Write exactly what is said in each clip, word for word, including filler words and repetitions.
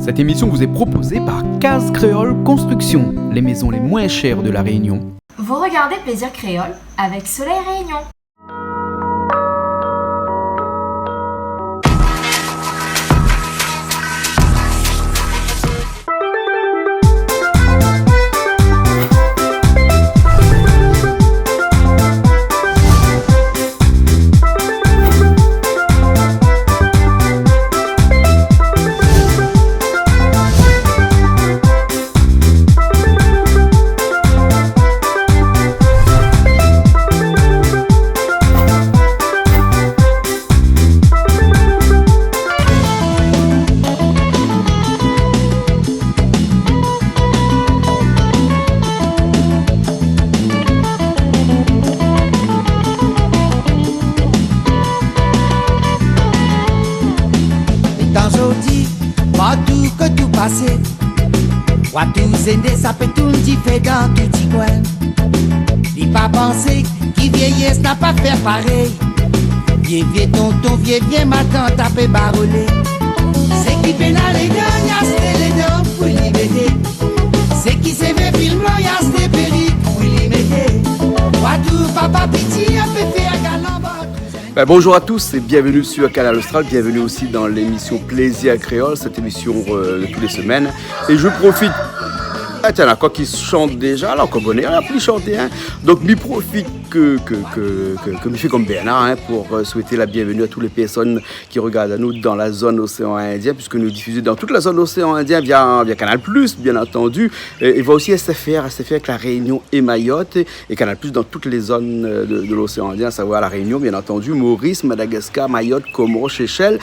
Cette émission vous est proposée par Case Créole Construction, les maisons les moins chères de La Réunion. Vous regardez Plaisir Créole avec Soleil Réunion. Létan zordi, partou koté ou pasé, wa tou zéné, sa pé tourn difé dan tout ti koin. Li pa pansé ki viéyès la pa fé parèy. Vié, vié tonton, vié, vié matant, tapé barolé. Sé ki pé na lédan, i ashté lédan pou li bété. Sé ki sévé fil blan, i ashté périk pou li mété. Wa tou papa piti, i pé fé galan, ba. Ben, bonjour à tous et bienvenue sur Kanal Austral. Bienvenue aussi dans l'émission Plaisir Créole, cette émission, euh, de tous les semaines. Et je profite. Ah, tiens, la coq qui chante déjà, la, comme on est, la pli shanté, hein. Donc, mi profit ke, ke, ke, ke, ke mi fé konm Bernard, hein, pou, euh, souhaiter la bienvenue à toutes les personnes qui regardent à nous dans la zone océan Indien, puisque nous diffusons dans toute la zone océan Indien via, via Canal Plus, bien entendu, et, et va aussi S F R, S F R avec La Réunion et Mayotte, et, et Canal Plus dans toutes les zones, euh, de, de l'océan Indien, à savoir La Réunion, bien entendu, Maurice, Madagascar, Mayotte, Comores, Seychelles,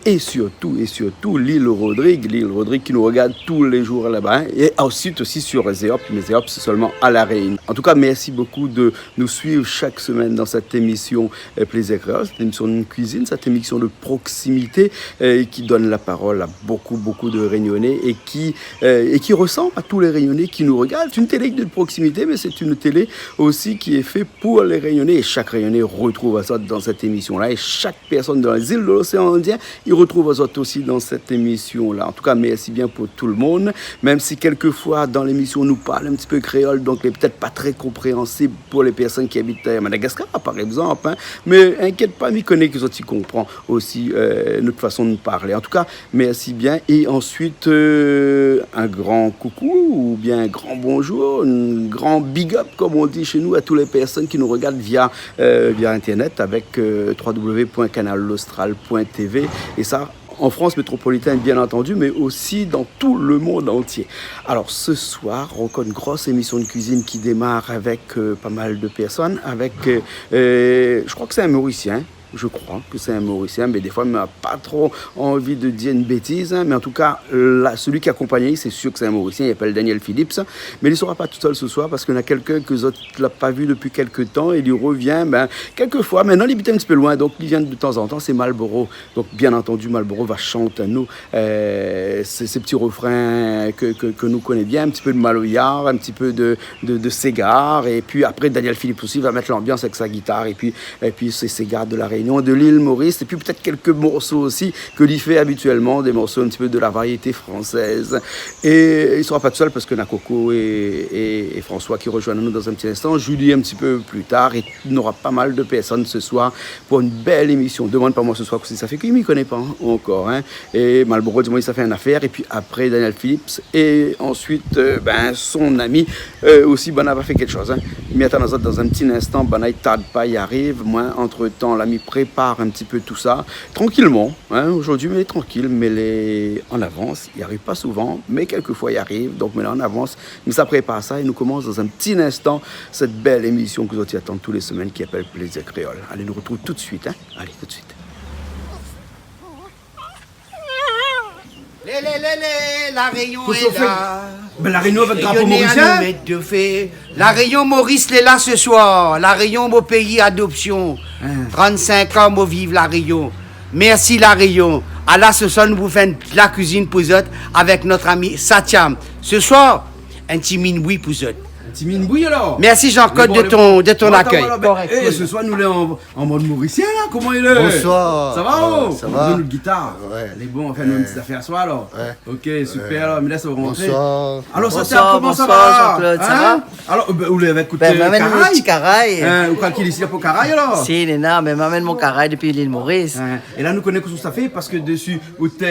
et surtout, et surtout, l'île Rodrigue, l'île Rodrigue qui nous regarde tous les jours là-bas, hein, et ensuite aussi sur Zéop, mais Zéop, c'est seulement à La Réunion. En tout cas, merci beaucoup de nous suivre chaque semaine dans cette émission, euh, Plaisir Créole, cette émission de cuisine, cette émission de proximité, euh, qui donne la parole à beaucoup, beaucoup de Réunionnais et qui, euh, et qui ressemble à tous les Réunionnais qui nous regardent. C'est une télé de proximité, mais c'est une télé aussi qui est faite pour les Réunionnais. Et chaque Réunionnais retrouve sa dans cette émission-là. Et chaque personne dans les îles de l'océan Indien, i retrouv azot osi dan sèt émisyon-la. An tou ka, mèrsi bien pou tout le moun. Mèm si kèlkefoi dan lémisyon nou parl in ti pé kréol, donk lé pétèt pa trè konpréansib pou lé pèrsone ki abit, euh, Madagascar, par égzanp, in. Mé inkièt pa, mi koné ke zot i konpran osi, euh, nout fason de parlé. An tou ka, mèrsi bien. É ansuit, euh, in gran koukou oubien in gran bonjour, in gran big up, kom on di shé nou, a tout lé pèrsone ki nou rogard via euh, via Internet avèk, euh, trois W point canal austral point T V. É sa, an Frans métropolitèn, bien antandu, mé osi dan tout le mond antié. Alor, se soir, ankor in gro émisyon de kuizine ki démar avèk, euh, pa mal de pèrsone, avèk, euh, euh, je crois que c'est un Mauricien, je crois que c'est un Mauricien, mé défoi, ma pa tro anvi de dir in bétiz, in, mé an tou ka, la, celui qui accompagne, c'est sûr que c'est un Mauricien, il s'appelle Daniel Phillips, mé li sera pa tousèl se soir parske na kèlkin ke zot la pa vi dopi kèlk tan é li revien, bin, kèlkefoi. Mintnan, li abit in ti pé loin, donk li vien de tanzantan, sé Malboro. Donk, bien antandu, Malboro va shant anou, euh, sé, sé ti refrin ke, ke, ke nou koné bien, in ti pé de maloya, in ti pé de, de, de séga, épi apré, Daniel Phillips osi va mèt lanbians avèk sa gitar, épi, épi sé séga de La Rénion, de l'île Maurice, épi pétèt kèlk morso osi ke li fé abituèlman, dé morso in ti pé de la variété française. É li sera pa tousèl parske na Coco é, é, é François ki rejoinn anou dan in ti instan. Julie in ti pé pli tar, é nora pa mal de pèrsone se soir pou in bèl émisyon. Demann pa moin se soir kosa sa fé, ke mi koné pa ankor, in. É Malboro, di moin, sa fé in afèr. Épi apré, Daniel Phillips. É ansuit, euh, bin, son ami, euh, osi, banna va fé kèlk shoz, in. Mi atann azot dan in ti instan, banna i tard pa i ariv. Moin, antretan, la, mi prépar in ti pé tousa, trankilman. In, zordi, mi lé trankil, mi lé an avans. I ariv pa souvan, mé kèlkefoi i ariv. Donk, mi lé an avans, mi sa prépar sa é nou komans dan in ti instan sèt bèl émisyon ke zot i atann tou lé semèn ki apèl Plaisir Créole. Alé, nou retrouv tout de suite, in. Alé, tout de suite. Lé, lé, lé, lé, La Rénion lé la. Bin, La Rénion avèk drapo morisien. Rénion Maurice lé la se soir. La Rénion, mon péi adopsyon. In. Trant-sink an, mo viv La Rénion. Mèrsi La Rénion. Ala, se soir, nou pou fé in, la kuizine pou zot avèk nout ami Satyam. Se soir, in ti minoui pou zot. Ti min bouy alor. Mèrsi Jean-Claude de ton, de ton akèy. Bon, alor, bin, korèk, eh, kool. Sé soir nou lé an, an mod morisien la, koman i lé ? Bonsoir. Sa va, oh ? Sa va. Zoué nout gitar. Ouais. Lé bon, anfin, nou, in ti zafèr aswar alor. Ouais. Ok, super, alor, mi lès aou rantré. Bonsoir. Alor, sa, koman sa va ? Bonsoir, bonsoir, Jean-Claude, sa va ? Alor, bin, ou lé avèk out karay ? Bin, mi amenn mon ti karay. Ou kalkil isi la pou karay alor ? Si, néna, mé mi amenn mon karay dopi lil Moris. É la nou koné kosa ou sa fé parske desi out,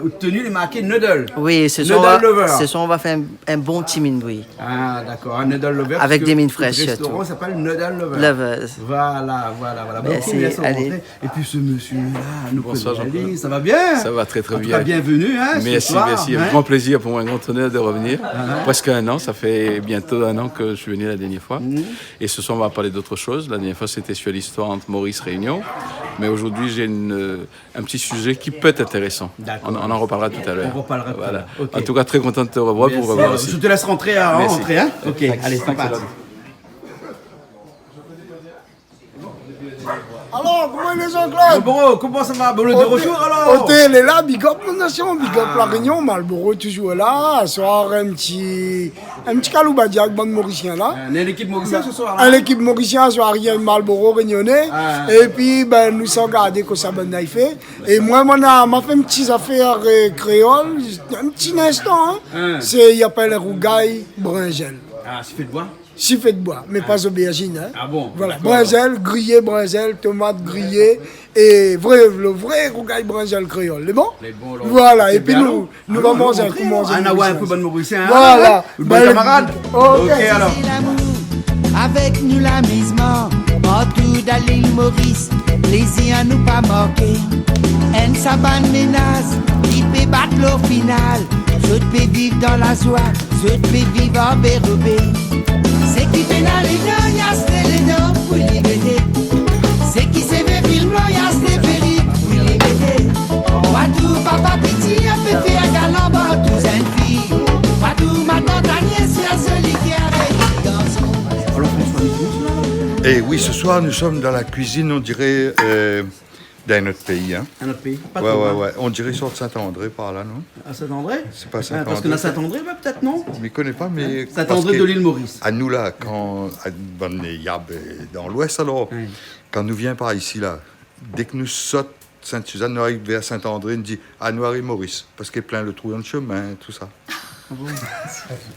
out teni lé marké noodle. Oui, sé soir nou va fé in, in bon ti min bouy. Ah, dakor, in noodle lover. Avèk dé min frèsh sirtou. Parske out réstoran i apèl Noodle Lover. Lovers. Voilà, voilà, voilà. Mèrsi, alé. Bon, ok, mèrsi, on va rentrer. Et puis ce monsieur-là, nous connaissons. Bonsoir, Jean-Claude. Ça va bien ? Ça va très, très bien. En tout cas, bienvenue, hein, ce soir, hein. Merci, merci. Grand plaisir pour moi, un grand honneur de revenir. Presque un an, ça fait bientôt un an que je suis venu la dernière fois. Et ce soir, on va parler d'autre chose. La dernière fois, c'était sur l'histoire entre Maurice Réunion. Mais aujourd'hui, j'ai une, euh, un petit sujet qui peut être intéressant. D'accord. On, on en reparlera tout à l'heure. On reparlera tout à l'heure. Voilà. Ok. En tout cas, très content de te revoir, pour revoir aussi. Merci. Je te laisse rentrer, hein, rentrer, hein. Merci. Ok, allez, c'est parti. Thanks a lot. Alor, koman i lé, Jean-Claude ? Bon, koman sa va ? Bon, le de retour alor ? Oté, oté, lé la, big up mon nasion, big up La Réunion, Marlboro toujour la. Aswar, in ti, in ti kaloubadi avèk bann Morisien la. Ah, néna lékip morisien ce soir la ? Lékip morisien aswar, rien, Marlboro, Rényoné. Ah. Épi, bin, nou sa gard kosa banna i fé. É moin, moin la, ma fé in ti zafèr, euh, kréol, in ti linstan, hein. Sé, i apèl rougay brinzèl. Ah, sifé d'boi ? Sifé d'boi, mé pa zobèrzine, hein. Ah bon, dakor. Voilà, brinzèl griyé, brinzèl, tomat griyé, é vré, le vré rougay brinzèl kréol, lé bon ? Lé bon, alor. Voilà, épi nou, nou va manzé in kou, manzé in kou bann Morisien, hein. Voilà. Ou bann kamarad. Ok, alor. Avèk nou lamizman, partou dan lil Moris, plézir anou pa manké. Èn sa bann ménaz ki pé bat lo final, zot pé viv dan la zoi, zot pé viv an bérobé. Sak i fé La Réunion, i ashté lé non pou libèrté. Sak i sé vé film, i ashté périk pou libèrté. Watou, papa piti, i pé fé galan bann tout zèn fi. Watou, matant Agnès, sé zoli ki avèk garson. Alors, François, nous sommes là. Eh oui, ce soir, nous sommes dans la cuisine, on dirait, euh, Dans un autre pays, hein. Un autre pays, pas trop loin. Ouais, ouais, ouais. On dirait sur Saint-André par là, non ? À Saint-André ? C'est pas Saint-André. Parce que là, Saint-André, bah, peut-être, non ? Je m'y connais pas, mais... Hein ? Saint-André de l'île Maurice. Parce que à nous, là, quand, à, bon, il y a, ben, dans l'ouest, alors, quand nous vient par ici, là, dès que nous saute Sainte-Suzanne, nous arrive vers Saint-André, on dit, ah, nous arrive Maurice, parce qu'il y a plein le trou dans le chemin, tout ça. Ah bon ?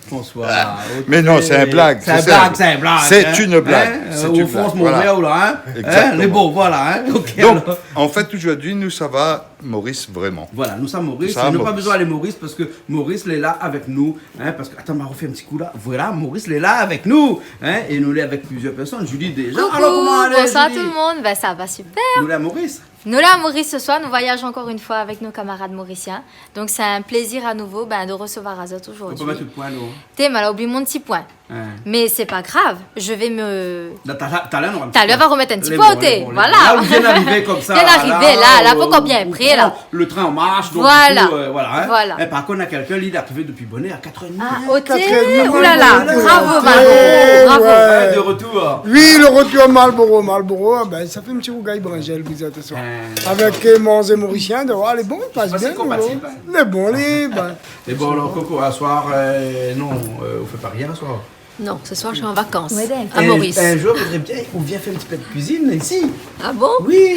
François, ok. Mais non, c'est une blague, c'est une blague, c'est une blague. Hein ? C'est une blague. Au fond, c'est mon verre, là, hein ? Exactement. Hein ? Les beaux, voilà, hein ? Ok, alors. Donc, en fait, aujourd'hui, nous, ça va Maurice, vraiment. Voilà, nou sa Maurice, nou na pa bezoin alé Maurice, parske Maurice lé la avèk nou, hein, parske, atann, ma refé in ti kou la. Voilà, Maurice lé la avèk nou, hein, é nou lé avèk plizièr pèrsone. Julie, déjà. Coucou, bonsoir tout le monde. Alors, koman i lé, Julie ? Ben, ça va super. Nou lé a Maurice. Nou lé a Maurice ce soir, nou voyaz ankor in foi avèk nos camarades mauriciens. Donc, c'est un plaisir à nouveau, ben, de recevoir azot aujourd'hui. Ou pé mèt out poin, non ? Té, ma la oubli mon ti poin. Hein. Mais c'est pas grave, je vais me... Talèr, talèr, nou va remèt in ti poin, oté. Lé bon, lé bon. Voilà. La, ou vien d'arivé konmsa, la, la, pankor bien pré, la. Le train en marche, donc, du coup, euh, voilà, hein. Voilà. Eh, par contre, na kèlkin, li, li lé arivé dopi bonèr, quatre heures et demie. Ah, oté. Quatre heures et demie. Ouh là là, bravo, Marlboro, bravo. Ouais. Hein, de retour. Oui, le retour Marlboro, Marlboro, ben, sa fé in ti rougay brinzèl, bizarre, ce soir. Hein. Avèk, euh, manzé morisien, de, ah, lé bon, i pas bien, lé bon. Parce que c'est compatible, hein. Lé bon, lé, ben. É bon, alors, Coco, aswar, euh, non, euh, ou fé pa rien aswar ? Non, ce soir, je suis en vacances, à Maurice. Un, un jour, je voudrais bien qu'on vienne faire un petit peu de cuisine ici. Ah bon ? Oui,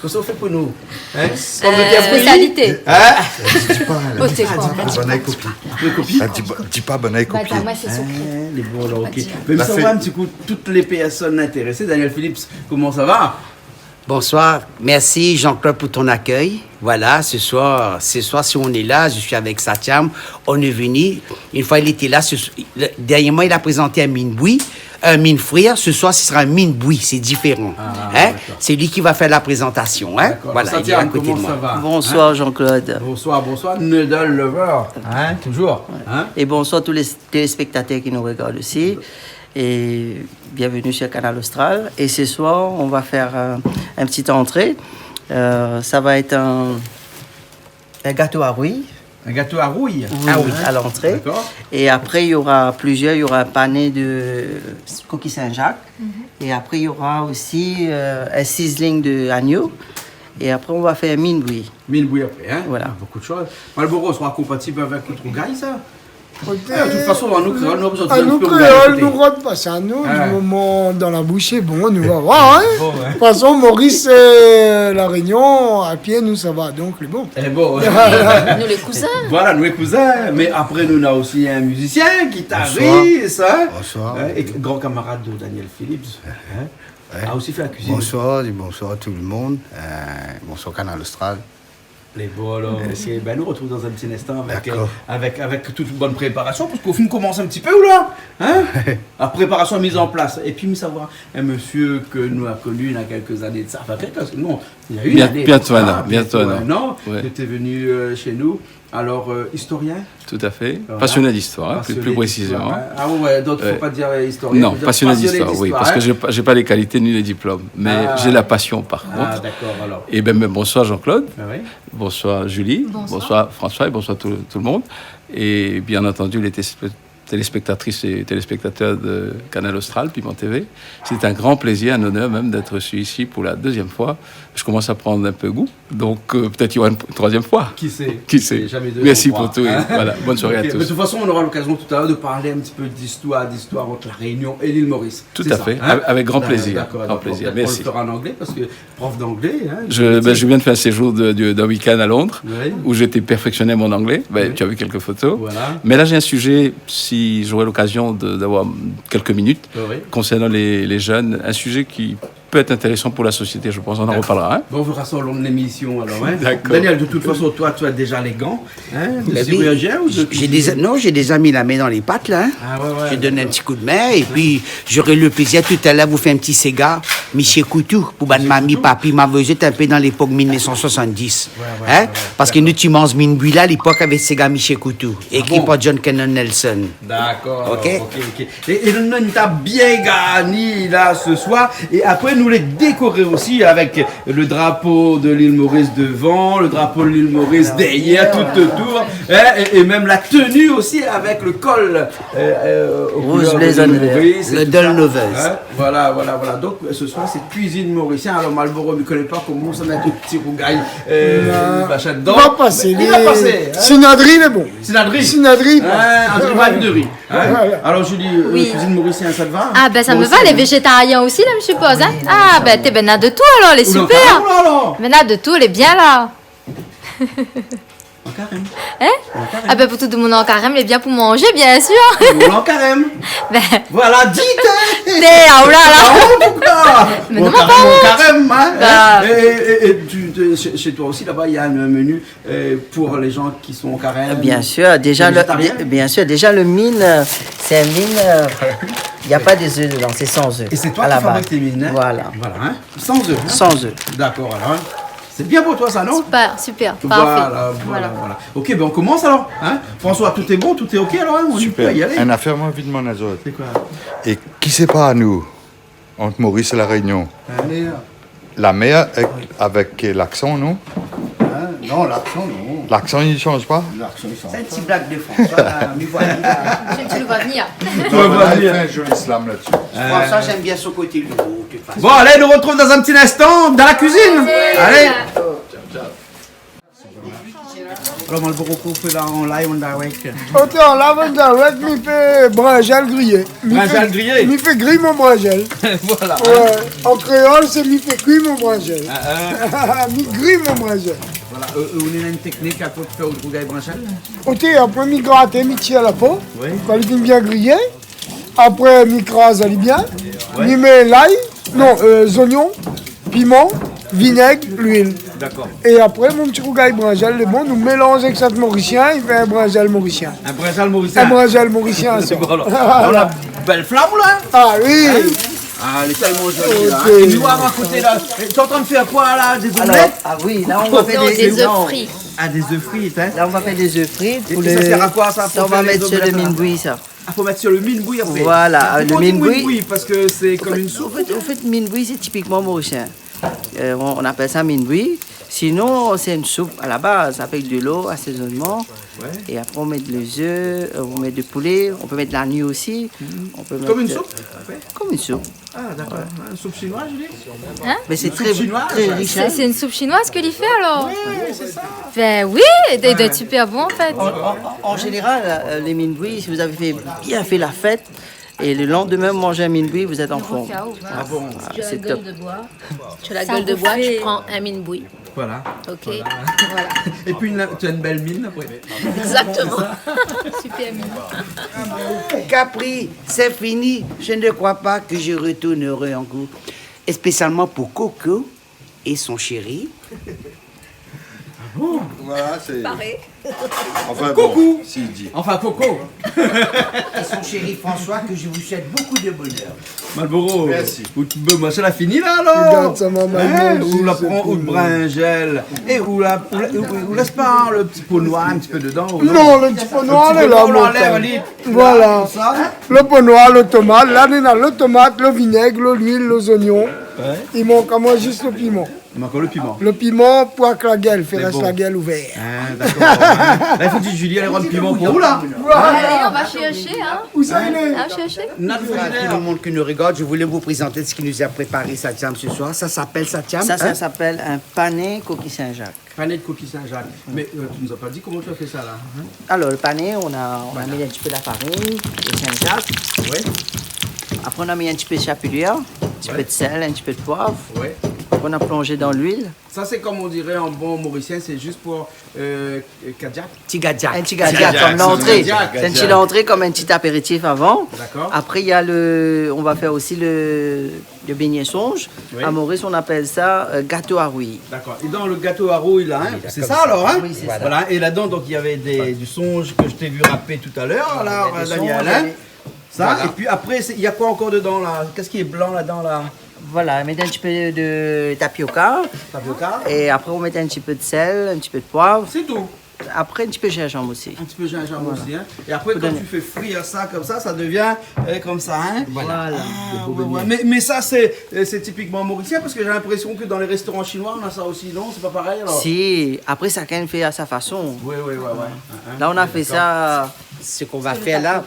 kosa ou fé pou nou ? Hein ? Euh, spécialité. Hein ? Di pa, la, di pa, di pa, banna i kopi. Ou kopi ? La, di pa, di pa, banna i kopi. Bah, attends, moi, c'est secret. Hein, lé bon, alors, ok. Ah, dis. Mé sa, nou va voir in ti kou tout lé pèrsone intérésé. Daniel Phillips, koman sa va ? Bonsoir, merci Jean-Claude pour ton accueil. Voilà, ce soir, ce soir, si on est là, je suis avec Satyam, on est venu. Une fois, il était là, ce, le, dernièrement, il a présenté un min bouy, un min frir. Ce soir, ce sera un min bouy, c'est différent. Ah, hein ? D'accord. C'est lui qui va faire la présentation, hein ? D'accord. Voilà, il est à côté de moi. Satyam, koman sa va ? Bonsoir, hein ? Bonsoir, Jean-Claude. Bonsoir, bonsoir, Noodle Lover, hein, toujours, hein ? Et bonsoir tous les téléspectateurs qui nous regardent aussi. Et bienvenue sur Kanal Austral. Et ce soir, on va faire, euh, une petite entrée. Euh, ça va être un, un gâteau à rouille. Un gâteau à rouille ? Oui, à l'entrée. Ah oui. D'accord. Et après, il y aura plusieurs. Il y aura un pané de coquille Saint-Jacques. Mhm. Et après, il y aura aussi, euh, un sizzling d'agneau. Et après, on va faire min bouy. Min bouy après, hein ? Voilà. Ah, beaucoup de choses. Marlboro, sera compatible avec out rougay, sa ? Ok. Ah, de tout fason, anou kréol, nou la bezoin de... Anou kréol, nou rod pa sa, nou, di moman dan la boush, sé bon, nou va voir, in. Bon, ouais. De tout fason, Moris, euh, La Rényon, a pié, nou sava, donk, lé bon. Lé bon, ouais. Nou lé kouzin. Voilà, nou lé kouzin, mé apré, nou néna osi in mizisien, gitarist, in. Bonsoir. Bonsoir. In, é gran kamarad de Daniel Phillips, in. Ouais. A osi fé la kuizine. Bonsoir, di bonsoir tout le monde. Euh, bonsoir Kanal Austral. Lé bon, alor. Mersi. Ok, bin, nou artrouv dan in ti instan avèk, dakor, euh, avèk, avèk tout in bone préparasion, parske ou fine komans in ti pé, ou la, in ? La préparasion, la miz an plas. Épi, mi sava voir in mésyé ke nou la koni néna kèlk zané de sa. Anfin, kèlk, non, néna in ané, bientôt, in an, ouais, bientôt, ouais, ke té vni, euh, shé nou. Alor, euh, istorien ? Tout à fait. Voilà. Passionné d'histoire, hein, plus, plus précisément. Passionné d'histoire, hein. Ah ouais, donk, fo pa dir, euh, istorien, fo dir pasioné d'histoire, oui, parce que j'ai pas, j'ai pas les qualités ni les diplômes, mais j'ai la passion, par contre. Ah, d'accord, alors. Eh ben, ben, bonsoir Jean-Claude. Ah oui. Bonsoir Julie. Bonsoir. Bonsoir François et bonsoir tout, tout le monde. Et bien entendu, les téléspe-, téléspectatrices et téléspectateurs de Kanal Austral, Piment T V. C'est un grand plaisir, un honneur même d'être reçu ici pour la deuxième fois. Je commence à prendre un peu goût. Donc, euh, peut-être il y aura une troisième fois. Qui sait ? Qui sait ? Jamais deux sans trois. Merci pour tout, et voilà, bonne soirée à tous. Ok, mais de toute façon, on aura l'occasion tout à l'heure de parler un petit peu d'histoire, d'histoire entre La Réunion et l'île Maurice. Tout à fait, avec grand plaisir. D'accord, d'accord. Peut-être qu'on le fera en anglais, parce que prof d'anglais, hein, je, ben, je viens de faire un séjour de, de, d'un week-end à Londres, où j'étais perfectionné mon anglais. Ben, tu as vu quelques photos. Voilà. Mais là, j'ai un sujet, si j'aurais l'occasion de, d'avoir quelques minutes, concernant les, les jeunes, un sujet qui peut être intéressant pour la société, je pense. On en reparlera, hein. D'accord. Bon, on verra ça au long de l'émission, alors, hein. D'accord. Daniel, de toute façon, toi, tu as déjà les gants, hein, de chirurgien ou de cuisinier ? Ben oui, j'ai déjà, non, j'ai déjà mis la main dans les pâtes, là, hein. Ah ouais, ouais, d'accord. Je donne un petit coup de main et puis j'aurai le plaisir tout à l'heure vous faire un petit séga, Michel Coutou, pour bann mami, papi, maman, vous êtes un peu dans l'époque mille neuf cent soixante-dix, hein, parce que nous, ti manz minboui la, à l'époque, avec séga Michel Coutou, écrit par John Kennon Nelson. Ah bon ? D'accord, ok, ok. É, é nou, nou la bien garni la se soir. É apré, nou lé dékoré osi avèk le drapo de l'île Maurice devan, le drapo de l'île Maurice dèryèr, tout otour, hein, é, é mèm la tenu osi avèk le kol, euh, euh, aux couleurs de l'île Maurice et tout ça. Rose, bleu, jaune, vert. Le Dol Lovers. Hein ? Voilà, voilà, voilà. Donk, se soir, sé kuizine morisien. Alor, Malboro, mi koné pa koman sa va mèt le ti rougay, euh, machin dedan. Non. Li va pasé, li va pasé, hein ? Sinadri, lé bon. Sinadri. Sinadri, bon. Hein, in ti pé de ri. Hein ? Voilà. Alors, Julie, euh, cuisine mauricienne, ça te va ? Ah, ben, ça me va, les végétariens aussi, là, je suppose, hein ? Oui, bien sûr. Ah, ben, té, ben, na de tout, alors, lé super. Ou lé an karèm, la, alors ? Ben, na de tout, lé bien, la. An karèm. Hein ? An karèm. Ah, ben, pou tout le moun an karèm, lé bien pou manzé, bien sûr. Ou lé an karèm. Ben. Voilà, di, té. Té, ah, oh là là. Ou la ont ou koi ? Mais non, pas honte. An karèm, an karèm, hein ? Bah. Et, et, et, et tu, tu, chez, chez toi aussi, là-bas, il y a un menu euh, pour les gens qui sont en carême, les végétariens ? Euh, bien sûr, déjà le, bien sûr, déjà le mine, euh, c'est un mine, euh, il y a pas des œufs dedans, c'est sans œufs. Et c'est toi qui fabriques tes mines, hein ? À la base. Voilà. Voilà, hein ? Sans œufs, hein ? Sans œufs. D'accord, alors, hein. C'est bien pour toi, ça, non ? Super, super, parfait. Voilà, voilà, voilà. Voilà. Ok, ben on commence alors, hein ? François, tout est bon, tout est ok, alors, hein ? On peut y aller. Super. Une affaire, moin, vit mon azot. C'est quoi ? Et qui sépar anou ant Moris é La Rényon. La mèr. La mèr avèk, avèk laksan, non ? Hein ? Non, laksan, non. Laksan, i sanz pa ? Laksan, i sanz pa. Sé in ti blag de François, la, mi voi vnir, la. Tu, tu le vois venir. Tu le vois venir. Voilà, il fait un joli slam là-dessus. François, j'aime bien son côté humour, de toute façon. Bon, allez, nous retrouvons dans un petit instant dans la cuisine. Allez. Ciao, ciao. Alor, Malboro, kosa ou fé la, an live, an direct ? Oté, an live, an direct, mi fé brinzèl griyé. Brinzèl griyé ? Mi fé griy mon brinzèl. Voilà. Ouais. An kréol, sé mi fé kui mon brinzèl. Ah, ah. Mi griy mon brinzèl. Voilà. Euh, euh, ou néna in teknik apré pou fé out rougay brinzèl ? Oté, apré, mi grat, mi tir la po. Oui. Kan li fine bien griyé, apré, mi kraz ali bien. Ouais. Mi mèt lay, non, euh, zoignon, piman, vinèg, luil. D'accord. É apré, mon ti rougay brinzèl, lé bon, nou mélanz avèk sèt morisien, i fé in brinzèl morisien. In brinzèl morisien. In brinzèl morisien, sa. Voilà. Voilà. Bèl flam, la. Ah oui. Hein ? Ah, lé tèlman zoli, la, hein. Oté. É nou, a koté, la, ou lé an trin de fé koi, la ? Dé zomlèt ? Alors, ah oui, là, on va faire des œufs frits. Ah, des œufs frits, hein. Là, on va faire des œufs frits. Et, et ça sert à quoi, ça, pour faire les omelettes, là ? Ça, on va mettre sur le minboui, ça. Ah, faut mettre sur le minboui après. Voilà, le minboui. Pourquoi on dit minboui ? Parce que c'est comme une soupe, ou bien ? En fait, en fait, minboui, c'est typiquement mauricien. Euh, on, on appelle ça minboui. Sinon, c'est une soupe à la base avec de l'eau, assaisonnement. Ouais. Et après, on met de l'œuf, euh, on met de poulet, on peut mettre l'agneau aussi. Mhm. On peut mettre, euh, comme une soupe, en fait. Comme une soupe. Ah, d'accord. Ouais. Hein, une soupe chinoise, je dis. Hein ? Mais c'est très, très riche, hein. C'est, c'est une soupe chinoise ke li fé, alors ? Oui, oui, c'est ça. Ben oui, et doit être super bon, en fait. En, en, en, en général, euh, les mine-bouillies, si vous avez fait, bien fait la fête, et le lendemain, vous mangez un mine-bouillie, vous êtes en forme. Ah bon ? Ah, c'est top. Tu as la gueule de bois, tu prends un mine-bouillie. Voilà. Ok. Voilà. Et puis, une, tu as une belle mine après. Exactement. Super mine. Capri, c'est fini. Je ne crois pas que je retournerai encore. Spécialement pour Coco et son chéri. Voilà, c'est... Enfin, bon, si, il dit. Enfin, Coco. Et son chéri François, que je vous souhaite beaucoup de bonheur. Malboro. Merci. Ou t-, ben, ben, sa la fini la, alor. Regarde ça, maman, hein, ou la pran, ou brinzèl. Et ou la, ou la, ou, ou lès pa le ti po noir un petit peu dedans, ou non ? Non, le ti po noir, le ti po noir, mon frère. Voilà. Comme ça, hein ? Le po noir, le tomat, la, néna le tomat, le vinèg, le luil, le zoignon. Ouais. I mank amoin zis le piman. Mank le piman. Le piman pou èk la guèl, fé rès la guèl ouvèr. Ah, d'accord. Ouais. La, i fo dir Julie, alé rann piman pou ou, la. Voilà. Allez, on va chercher, hein. Où ça, il est ? Ah, chercher. Voilà, tout le monde qui nous regarde, je voulais vous présenter ce qui nous a préparé Satiam ce soir. Ça s'appelle Satiam, hein ? Ça, ça s'appelle un pané coquille Saint-Jacques. Pané de coquille Saint-Jacques. Mais, euh, tu nous as pas dit comment tu as fait ça, là, hein ? Alors, le pané, on a, on a mis un petit peu de la farine de Saint-Jacques. Ouais. Après, on a mis un petit peu de chapelure, un petit peu de sel, un petit peu de poivre. Ouais. Après, on a plongé dans l'huile. Ça, c'est comme on dirait en bon mauricien, c'est juste pour, euh, kadiak. Ti kadiak. Un ti kadiak, comme l'entrée. Ti kadiak. C'est une petite entrée, comme un petit apéritif avant. D'accord. Après, il y a le, on va faire aussi le, le beignet songe. Oui. À Maurice, on appelle ça, euh, gâteau à rouille. D'accord. Et dans le gâteau à rouille, là, hein, c'est ça alors, hein ? Oui, c'est ça. Voilà. Et là-dedans, donc, il y avait des, du songe que je t'ai vu râper tout à l'heure, là, Daniel, hein ? Ça, et puis après, c'est, il y a quoi encore dedans, là ? Qu'est-ce qui est blanc là-dedans, là ? Voilà, on met un petit peu de tapioca. Tapioca. Et après, on met un petit peu de sel, un petit peu de poivre. C'est tout. Après, un petit peu de gingembre aussi. Un petit peu de gingembre aussi, hein. Voilà. Et après, quand tu fais frire ça comme ça, ça devient, euh, comme ça, hein. Voilà. Ah, ouais, ouais. Mais, mais ça, c'est, euh, c'est typiquement mauricien parce que j'ai l'impression que dans les restaurants chinois, on a ça aussi, non ? C'est pas pareil, alors ? Si, après, chacun fait à sa façon. Oui, oui, oui, oui. Hein, hein. Là, on a fait ça. D'accord. Ce qu'on va faire là,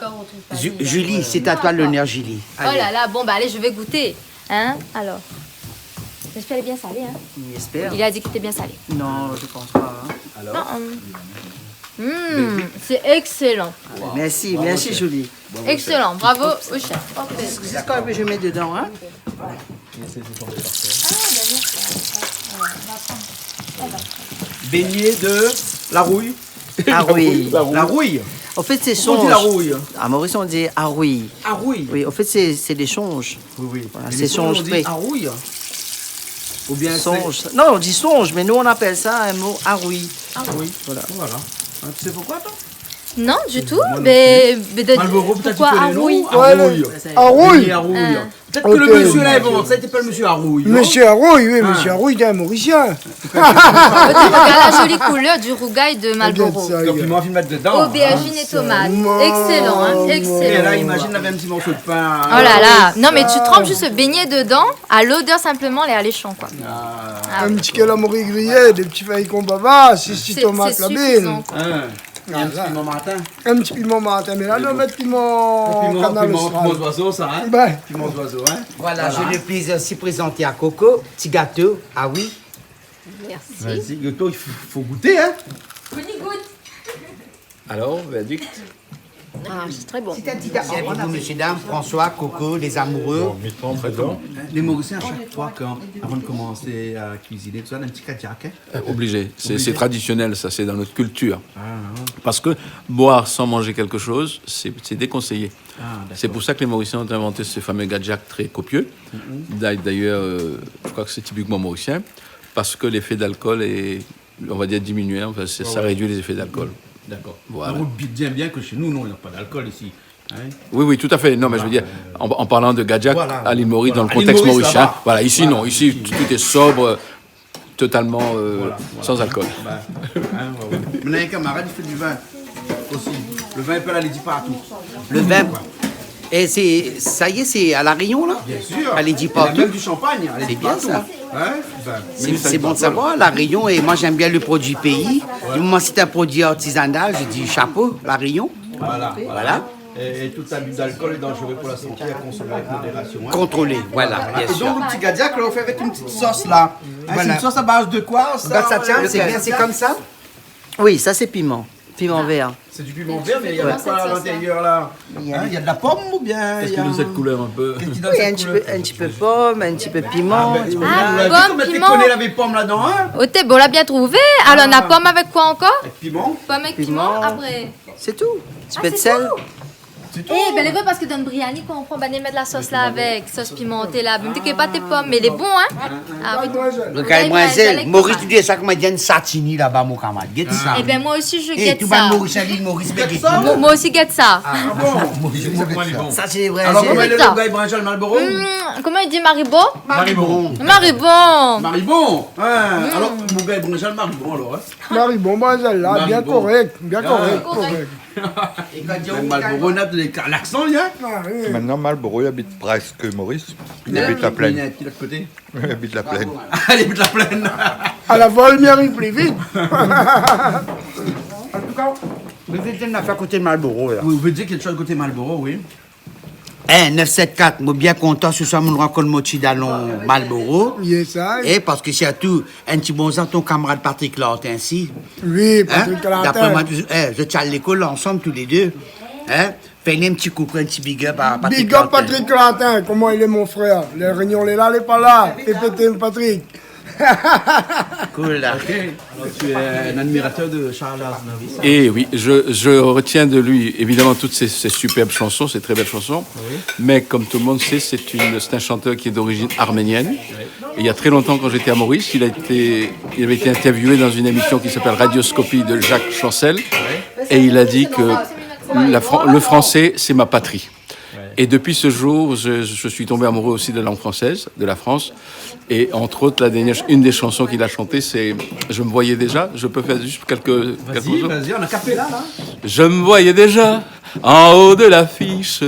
Ju-, Julie, c'est à toi l'honneur, Julie. Allez. Oh là là, bon, bah, allez, je vais goûter. Hein, alors. J'espère qu'il est bien salé, hein. On espère. Il a dit qu'il était bien salé. Non, je pense pas, hein. Alors ? Non, euh, mm, c'est excellent. Merci, merci, Julie. Excellent, bravo au chef. Parfait. C'est ce que je mets dedans, hein. Beignet de la rouille. Ah oui. La rouille. La rouille. En fait, c'est songe. Pourquoi on dit la rouille ? À Maurice, on dit arouille. Arouille. Oui, en fait, c'est, c'est des songes. Oui, oui. Voilà, c'est songe frais. Mais les Maoris, on dit arouille. Ou bien songe. Non, on dit songe, mais nous, on appelle ça un mot arouille. Arouille. Voilà. Voilà. Hein, tu sais pourquoi, toi ? Non, du tout, mais, mais de, pourquoi arouille ? Malboro, peut-être tu connais, non ? Arouille. Ouais, arouille. Arouille. Beignet arouille. Hein. Peut-être que le monsieur l'a inventé, c'était pas le monsieur Arouille, non ? Monsieur Arouille, oui, monsieur Arouille, c'est un Mauricien. Regarde la jolie couleur du rougail de Malboro. Regarde ça, regarde. Donc, il m'a envie de mettre dedans, hein. Aubergine et tomate. Excellent, hein, excellent. Et là, imagine, il avait un petit morceau de pain. Oh là là. Non, mais tu trempes juste le beignet dedans, à l'odeur simplement, elle est alléchante, quoi. Ah. Ah oui. Un petit calamari grillé, des petits feuilles qu'on baba, six, six tomates, la bine. C'est, c'est suffisant, quoi. Hein. Et un petit piment martin. Un petit piment martin, mais là, on va mettre piment Canal Austral. Piment, piment d'oiseau, ça, hein ? Ben. Piment d'oiseau, hein ? Voilà, j'ai le plaisir aussi de présenter à Coco, petit gâteau. Ah oui. Merci. Vas-y, Coco, il faut, faut goûter, hein ? On y goûte. Alors, verdict ? Ah, c'est très bon. C'est un petit gâteau. Merci à vous, messieurs, dames, François, Coco, les amoureux. Bon, mi tremp dedan. Les Mauriciens, à chaque fois, quand, avant de commencer à cuisiner, tout ça, on a un petit kadiak, hein ? Euh, obligé. C'est, c'est traditionnel, ça, c'est dans notre culture. Ah, ouais. Parce que boire sans manger quelque chose, c'est, c'est déconseillé. Ah, d'accord. C'est pour ça que les Mauriciens ont inventé ce fameux kadiak très copieux. Mhm. D'a-, d'ailleurs, euh, je crois que c'est typiquement mauricien, parce que l'effet d'alcool est, on va dire, diminué. Enfin, c'est, ça réduit les effets d'alcool. Ouais, ouais. D'accord. Voilà. On dit bien, bien que chez nous, non, il n'y a pas d'alcool ici. Hein ? Oui, oui, tout à fait. Non, mais je veux dire, en, en parlant de kadiak, à l'île Maurice, dans le contexte mauricien, voilà, ici, non, ici, tout est sobre, totalement, euh, sans alcool. Voilà, voilà. Bah, hein, ouais, ouais. Maintenant, il y a un camarade, il fait du vin aussi. Le vin, il peut aller partout. Le vin, É sé, sa i lé, sé a La Rényon, la ? Bien sûr. Alé, di partou. Il y a même du champagne, allez, di partou. Sé bien, sa. Hein ? Ben, sé, sé bon de savoir, La Rényon, é moin, mi èm bien le produi péi. Ouais. Du moman sé in produi artizanal, mi di chapo, La Rényon. Voilà, voilà. Voilà. Et, et tout abus d'alcool est dangereux pour la santé, à consommer avec modération, hein. Contrôlé, voilà, bien sûr. Et donc, le petit gadiak, là, on fait avec une petite sauce, là. Hein, c'est une sauce à base de quoi, ça ? Regarde ça, tiens, c'est bien, c'est comme ça. Oui, ça, c'est piment. Piment vert. C'est du piment vert, mais il y a quoi à l'intérieur, là ? Hein, il y a de la pomme ou bien il y a... Qu'est-ce qu'il a dans cette couleur un peu ? Oui, un petit peu, un petit peu pomme, un petit peu piment. Ah, ben, on a dit qu'on mettait, qu'on avait pomme là-dedans, hein ? Ah, pom, piman. Oté, bon, la bien trouvé. Alor, na pom avèk koi ankor ? Avec piment. Pom avèk piman, apré. Sé tou. Ti pé d'sèl. Ah, sé tou ? Sé tou. Eh ben, lé vré, parske dan briani, kan ou pran, ben, i mèt la sos la avèk, sos pimanté la. Mèm té ké pa té pom, mé lé bon, hein ? Ah oui. Rogard, Moris, li di sa, koman i di, in satini laba, mon kamarad. Gèt sa. Eh ben, moi aussi, je guette ça. Eh, tout bann Morisien, lil Moris, mé gèt sa. Moi, moi aussi, guette ça. Ah bon ? Moris, sa sé vré. Alors, comment il est, le gars, il brinjal Marlboro ? Hmm, comment il dit, Maribo ? Maribon. Maribon. Maribon. Hein, alors, mon gars, il brinjal Maribon, alors, hein ? Maribon, brinjal la, bien correct, bien correct, correct. Maribon. Ah. Correct. Même Marlboro, on a de l'écart. L'accent, il y a ? Ah, oui. Maintenant, Marlboro, il habite presque Maurice. Il habite la Plaine. Il habite l'autre côté. Il habite la Plaine. Ah, il habite la Plaine. À la vol, mi ariv pli vit. En tout cas, mi vé dir in nafèr koté Marlboro, la. Oui, vous voulez dire quelque chose côté Marlboro, oui. Eh, neuf sept quatre, moin bien kontan, sé soir, moin rankont mon ti dalon Marlboro. Yes, I. Eh, parske sirtou, in ti bonzour, ton kamarad Patrick Lartin, si. Oui, Patrick Lartin. Hein ? D'après moi, eh, zot i alé lékol ansanm, tou lé dé. Hein ? Fé in ti koukou, in ti big up à Patrick Lartin. Big up Patrick Lartin, koman i lé, mon frèr ? La Rényon lé la, lé pa la. Fé pété, Patrick. Cool, la. Ok. Alors, tu es un admirateur de Charles Aznavour ? Eh oui, je, je retiens de lui, évidemment, toutes ses, ses superbes chansons, ses très belles chansons. Oui. Mais comme tout le monde sait, c'est une, c'est un chanteur qui est d'origine arménienne. Oui. Et il y a très longtemps, quand j'étais à Maurice, il a été, il avait été interviewé dans une émission qui s'appelle Radioscopie de Jacques Chancel. Oui. Et il a dit que la Fran-, le français, c'est ma patrie. Ouais. Et depuis ce jour, je, je suis tombé amoureux aussi de la langue française, de la France. Et entre autres, la dernière, une des chansons qu'il a chantées, c'est Je me voyais déjà. Je peux faire juste quelques, quelques morceaux ? Vas-y, vas-y, en a cappella, là. Je me voyais déjà en haut de l'affiche,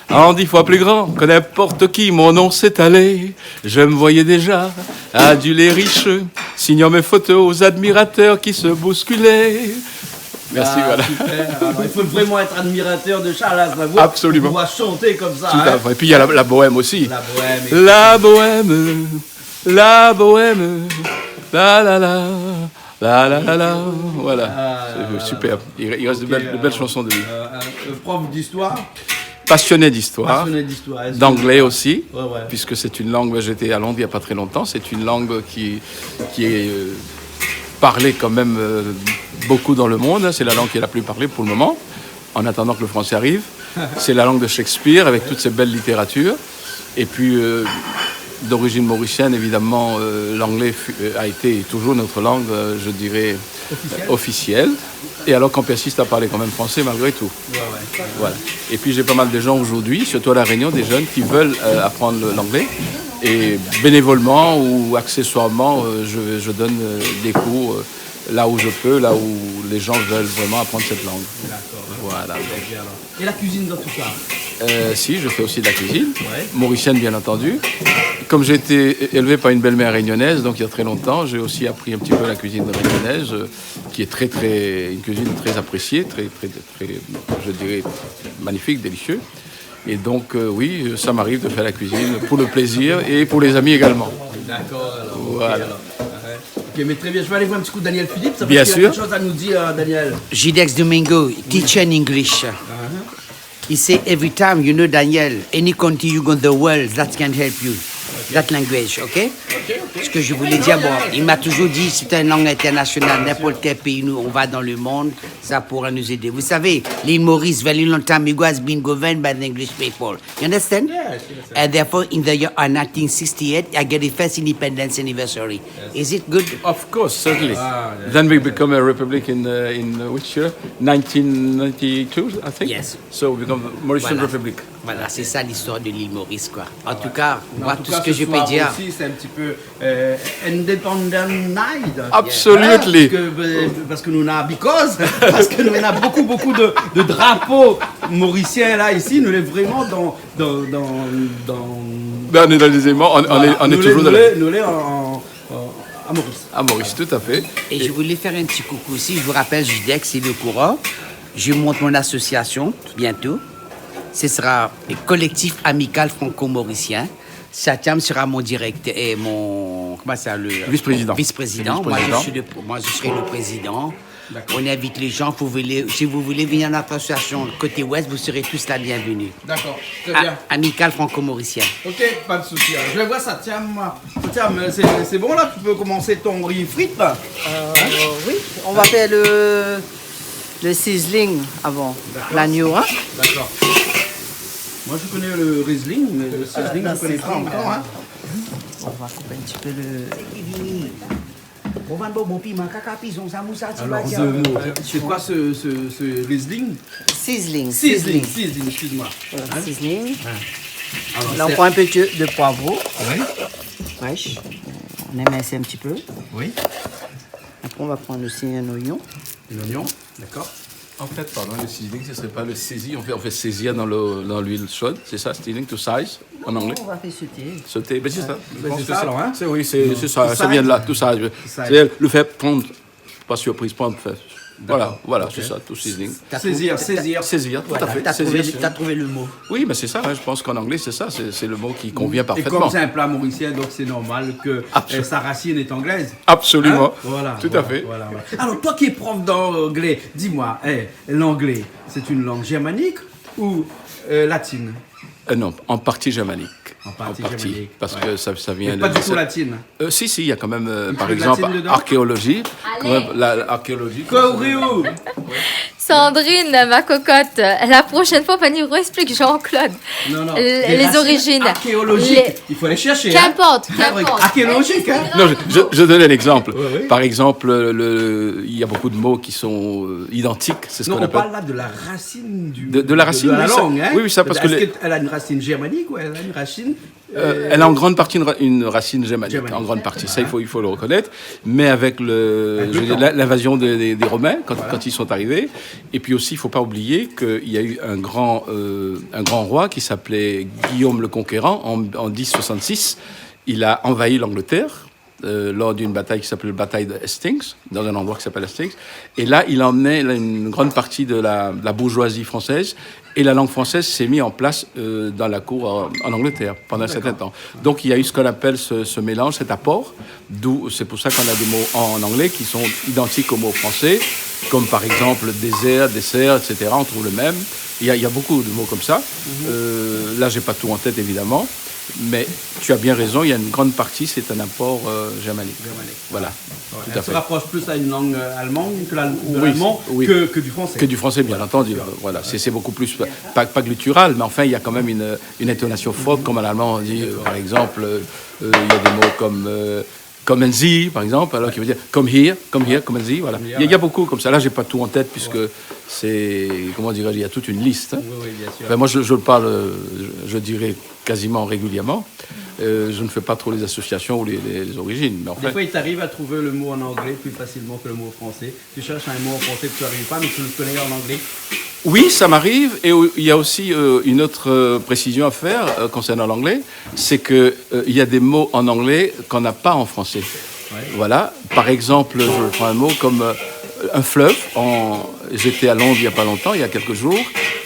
en dix fois plus grand que n'importe qui, mon nom s'étalait. Je me voyais déjà adulte et riche, signant mes photos aux admirateurs qui se bousculaient. Merci, voilà. Ah, super. Alors, il faut vraiment être admirateur de Charles Aznavour pour pouvoir chanter comme ça, hein. Absolument. Tout à fait. Et puis, il y a la, la bohème aussi. La bohème, et cetera. La bohème, la bohème, la, la, la, la, la, la, la. Voilà. Ah, là, là, là. C'est superbe. Il, il reste de belles, de belles chansons de lui. Ok, alors, euh, un, un prof d'histoire ? Passionné d'histoire, d'anglais aussi, puisque c'est une langue, j'étais à Londres il y a pas très longtemps, c'est une langue qui, qui est, euh, parlée quand même, euh, beaucoup dans le monde, hein, c'est la langue qui est la plus parlée pour le moment, en attendant que le français arrive. C'est la langue de Shakespeare avec toute cette belle littérature. Et puis, euh, d'origine mauricienne, évidemment, euh, l'anglais fut, euh, a été et toujours notre langue, euh, je dirais, officielle. Et alors qu'on persiste à parler quand même français malgré tout. Ouais, ouais. Voilà. Et puis j'ai pas mal de gens aujourd'hui, surtout à La Réunion, des jeunes qui veulent, euh, apprendre le, l'anglais. Et bénévolement ou accessoirement, euh, je, je donne, euh, des cours, euh, là où je peux, là où les gens veulent vraiment apprendre cette langue. D'accord. Voilà. Très bien, alors. Et la cuisine dans tout ça ? Euh, si, je fais aussi de la cuisine, mauricienne, bien entendu. Comme j'ai été é-, élevé par une belle-mère réunionnaise, donc il y a très longtemps, j'ai aussi appris un petit peu la cuisine réunionnaise, euh, qui est très, très, une cuisine très appréciée, très, très, très, je dirais, magnifique, délicieuse. Et donc, euh, oui, ça m'arrive de faire la cuisine pour le plaisir et pour les amis également. D'accord, alors, ok, alors. Voilà. Ouais. Ok, mais très bien, je vais aller voir un petit coup Daniel Philippe, ça, parce qu'il a quelque chose à nous dire, Daniel. Bien sûr. Jidex Domingo, teacher in English. Uh-huh. He say every time, you know, Daniel, any country you go in the world, that can help you. Ok. That language, okay? Ok, ok. Ce que je voulais dire, bon, il m'a toujours dit, c'est une langue internationale, n'importe quel pays nous, on va dans le monde, ça pourra nous aider. Vous savez, l'île Maurice, very long time ago, has been governed by the English people. You understand? Yes, yes, yes. And therefore, in the year, uh, nineteen sixty-eight, I get the first independence anniversary. Yes. Is it good? Of course, certainly. Ah, yes, yes. Then we become a republic in, uh, in, uh, which year? Nineteen ninety-two, I think. Yes. So we become Mauritian Republic. Voilà. Voilà, c'est ça l'histoire de l'île Maurice, quoi. En tout cas, moi, tout ce que je peux dire. Mais en tout cas, ce soir aussi, c'est un petit peu, euh, Independence Night. Absolutely. Hein, parce que, euh, parce que nous, on a, because, parce que nous, on a beaucoup, beaucoup de, de drapeaux mauriciens là, ici. Nous, on est vraiment dans, dans, dans, dans... Ben, on est dans les éléments, on, on est, on est toujours dans les... Voilà. Nous, on est, nous, on est en, en, en, à Maurice. À Maurice, tout à fait. Et je voulais faire un petit coucou aussi. Je vous rappelle, Judex, il est au courant. Je monte mon association bientôt. Ce sera le collectif amical franco-mauricien. Satiam sera mon directeur et mon, comment ça, le vice-président. Vice-président. Moi, je suis le, moi, je serai le président. D'accord. On invite les gens, vous voulez, si vous voulez venir à notre association côté ouest, vous serez tous la bienvenue. D'accord, très bien. Amical franco-mauricien. Ok, pas de souci. Alors, je vais voir ça. Tiens, moi, tiens, mais c'est, c'est bon là, tu peux commencer ton riz frites là. Euh, oui, on va faire le, le sizzling avant. D'accord. L'agneau, hein. D'accord. Moi, je connais le Riesling, mais le sizzling, je connais pas encore, hein. On va couper un petit peu le... Bon, bon, bon, piman, kaka, pison, samoussa, ti... Alors, euh, c'est quoi ce, ce, ce Riesling ? Sizzling, sizzling, sizzling. Sizzling, excuse-moi. Voilà, sizzling. Hein ? Alors, là, on prend un peu de, de poivreau. Oui. Fraîche. On émince un petit peu. Oui. Après, on va prendre aussi un oignon. Un oignon, d'accord. En fait, pardon, le sizzling, ce serait pas le saisi. On fait, on fait saisir dans le, dans l'huile chaude. C'est ça, sizzling, to size, en anglais. Non, on va faire sauter. Sauter, ben c'est ça. Ouais. Je pense que c'est ça, alors, hein ? C'est, oui, c'est, c'est ça, ça vient de là, to size. To size. C'est le fait prendre par surprise, prendre, enfin, voilà, voilà, c'est ça, to sizzling. D'accord. Ok. Saisir, saisir. Saisir, tout à fait. Voilà, t'as trouvé le, t'as trouvé le mot. Oui, mais c'est ça, hein, je pense qu'en anglais, c'est ça, c'est, c'est le mot qui convient parfaitement. Et comme c'est un plat mauricien, donc c'est normal que, euh, sa racine est anglaise. Absolument. Hein ? Voilà, tout à fait. Voilà, voilà. Alors, toi qui es prof d'anglais, dis-moi, eh, l'anglais, c'est une langue germanique ou, euh, latine ? Euh, non, en partie germanique. En partie germanique, parce que ça, ça vient de... Mais pas du tout latine. Euh, si, si, il y a quand même, euh, par exemple, archéologie, quand même, la, l'archéologie, Sandrine, ma cocotte, la prochaine fois, va nous expliquer, Jean-Claude, les origines. Non, non, les racines archéologiques, il faut aller chercher, hein. Qu'importe, qu'importe. Archéologique, hein. Non, je, je, je donne un exemple. Oui, oui. Par exemple, le, il y a beaucoup de mots qui sont, euh, identiques, c'est ce qu'on appelle... Non, on parle là de la racine du, de, de la langue, hein. De la racine, oui, ça, oui, oui, ça, parce que... Est-ce qu'elle a une racine germanique ou elle a une racine Euh, elle a en grande partie une ra-, une racine germanique, en grande partie. Germanique. Ça, il faut, il faut le reconnaître. Mais avec le, je veux dire, l'in-, l'invasion des, des, des Romains, quand, quand ils sont arrivés. Et puis aussi, il faut pas oublier qu'il y a eu un grand, euh, un grand roi qui s'appelait Guillaume le Conquérant en, en dix soixante-six. Il a envahi l'Angleterre, euh, lors d'une bataille qui s'appelle la bataille de Hastings, dans un endroit qui s'appelle Hastings. Et là, il a emmené, là, une grande partie de la, de la bourgeoisie française. Et la langue française s'est mise en place, euh, dans la cour en, en Angleterre pendant un certain temps. D'accord. Donc, il y a eu ce qu'on appelle ce, ce mélange, cet apport. D'où, c'est pour ça qu'on a des mots en anglais qui sont identiques aux mots français, comme par exemple désert, dessert, et cetera. On trouve le même. Il y a, il y a beaucoup de mots comme ça. Mhm. Euh, là, j'ai pas tout en tête, évidemment. Mais tu as bien raison, il y a une grande partie, c'est un apport, euh, germanique. Germanique. Voilà. Ouais, tout à fait. Elle se rapproche plus à une langue, euh, allemande que la, de l'allemand que, que du français. Oui, oui. Que du français, bien entendu. Bien sûr. Voilà, c'est, c'est beaucoup plus, pas, pas que littéral, mais enfin, il y a quand même une, une intonation forte, comme en allemand, on dit, euh, par exemple, euh, euh, il y a des mots comme, euh, kommen Sie, par exemple, alors qui veut dire come here, come here, kommen Sie, voilà. Come here, ouais. Il y a, il y a beaucoup comme ça. Là, j'ai pas tout en tête, puisque c'est, comment dirais-je, il y a toute une liste, hein. Oui, oui, bien sûr. Enfin, moi, je, je parle, euh, je, je dirais quasiment régulièrement. Euh, je ne fais pas trop les associations ou les, les, les origines, mais en fait... Des fois, il t'arrive à trouver le mot en anglais plus facilement que le mot en français. Tu cherches un mot en français que tu n'arrives pas, mais tu le connais en anglais. Oui, ça m'arrive. Et au-, il y a aussi, euh, une autre, euh, précision à faire, euh, concernant l'anglais, c'est que, euh, il y a des mots en anglais qu'on n'a pas en français. Ouais. Voilà. Par exemple, je prends un mot comme, euh, un fleuve. En, j'étais à Londres il y a pas longtemps, il y a quelques jours,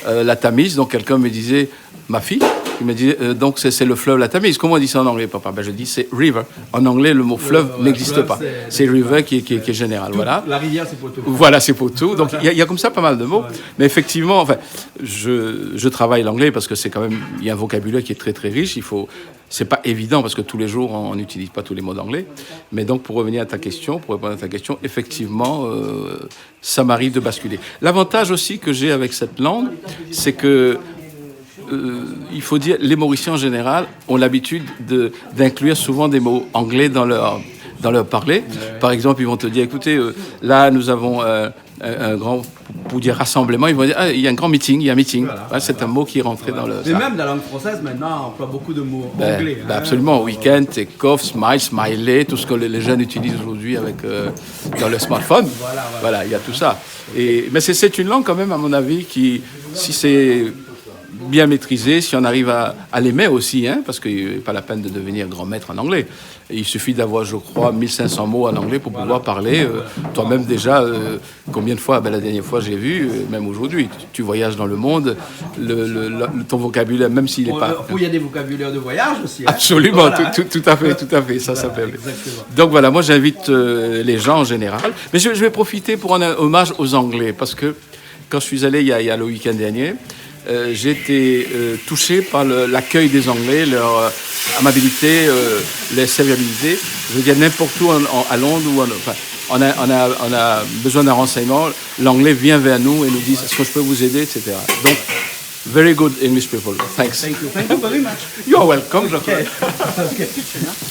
euh, la Tamise. Donc quelqu'un me disait, ma fille, qui me disait, euh, donc c'est, c'est le fleuve la Tamise. Comment on dit ça en anglais, papa ? Ben, je dis, c'est river. En anglais, le mot fleuve n'existe pas. Ouais, ouais, fleuve, c'est, c'est river qui est, qui est, qui est général, voilà. Tout, la rivière, c'est pour tout. Voilà, c'est pour tout. Donc, il y a, il y a comme ça pas mal de mots. Ouais. Mais effectivement, enfin, je, je travaille l'anglais parce que c'est quand même, il y a un vocabulaire qui est très, très riche. Il faut, c'est pas évident parce que tous les jours, on n'utilise pas tous les mots d'anglais. Mais donc, pour revenir à ta question, pour répondre à ta question, effectivement, euh, ça m'arrive de basculer. L'avantage aussi que j'ai avec cette langue, c'est que, euh, il faut dire, les Mauriciens en général ont l'habitude de, d'inclure souvent des mots anglais dans leur, dans leur parler. Ouais, ouais. Par exemple, ils vont te dire, écoutez, euh, là, nous avons, euh, un, un grand, pour dire rassemblement, ils vont dire, ah, il y a un grand meeting, il y a un meeting. Voilà, voilà. Ouais, c'est un mot qui est rentré dans le, ça. Mais même la langue française, maintenant, emploie beaucoup de mots anglais, hein. Ben, absolument. Week-end, take off, smile, smiley, tout ce que les, les jeunes utilisent aujourd'hui avec, euh, dans le smartphone. Voilà, voilà. Voilà, il y a tout ça. Et, mais c'est, c'est une langue quand même, à mon avis, qui, si c'est bien maîtrisé, si on arrive à, à l'aimer aussi, hein, parce que, euh, pas la peine de devenir grand maître en anglais. Et il suffit d'avoir, je crois, mille cinq cents mots en anglais pour pouvoir parler, euh, toi-même déjà, euh, combien de fois, ben, la dernière fois, j'ai vu, euh, même aujourd'hui, tu, tu voyages dans le monde, le, le, le, ton vocabulaire, même s'il est pas... Bon, euh, il y a des vocabulaires de voyage aussi, hein. Absolument, voilà, tout, tout, tout à fait, tout à fait, ça, ça permet. Voilà, exactement. Donc voilà, moi, j'invite, euh, les gens en général. Mais je, je vais profiter pour rendre un hommage aux Anglais, parce que quand je suis allé il y a, il y a le week-end dernier, euh, j'ai été, euh, touché par le, l'accueil des Anglais, leur, euh, amabilité, euh, leur serviabilité. Je veux dire, n'importe où en, en, à Londres ou en, enfin, on a, on a, on a besoin d'un renseignement, l'Anglais vient vers nous et nous dit, est-ce que je peux vous aider, et cetera. Donc, very good English people. Thanks. Thank you. Thank you very much. You're welcome, Jean-Claude. Ok. Ok.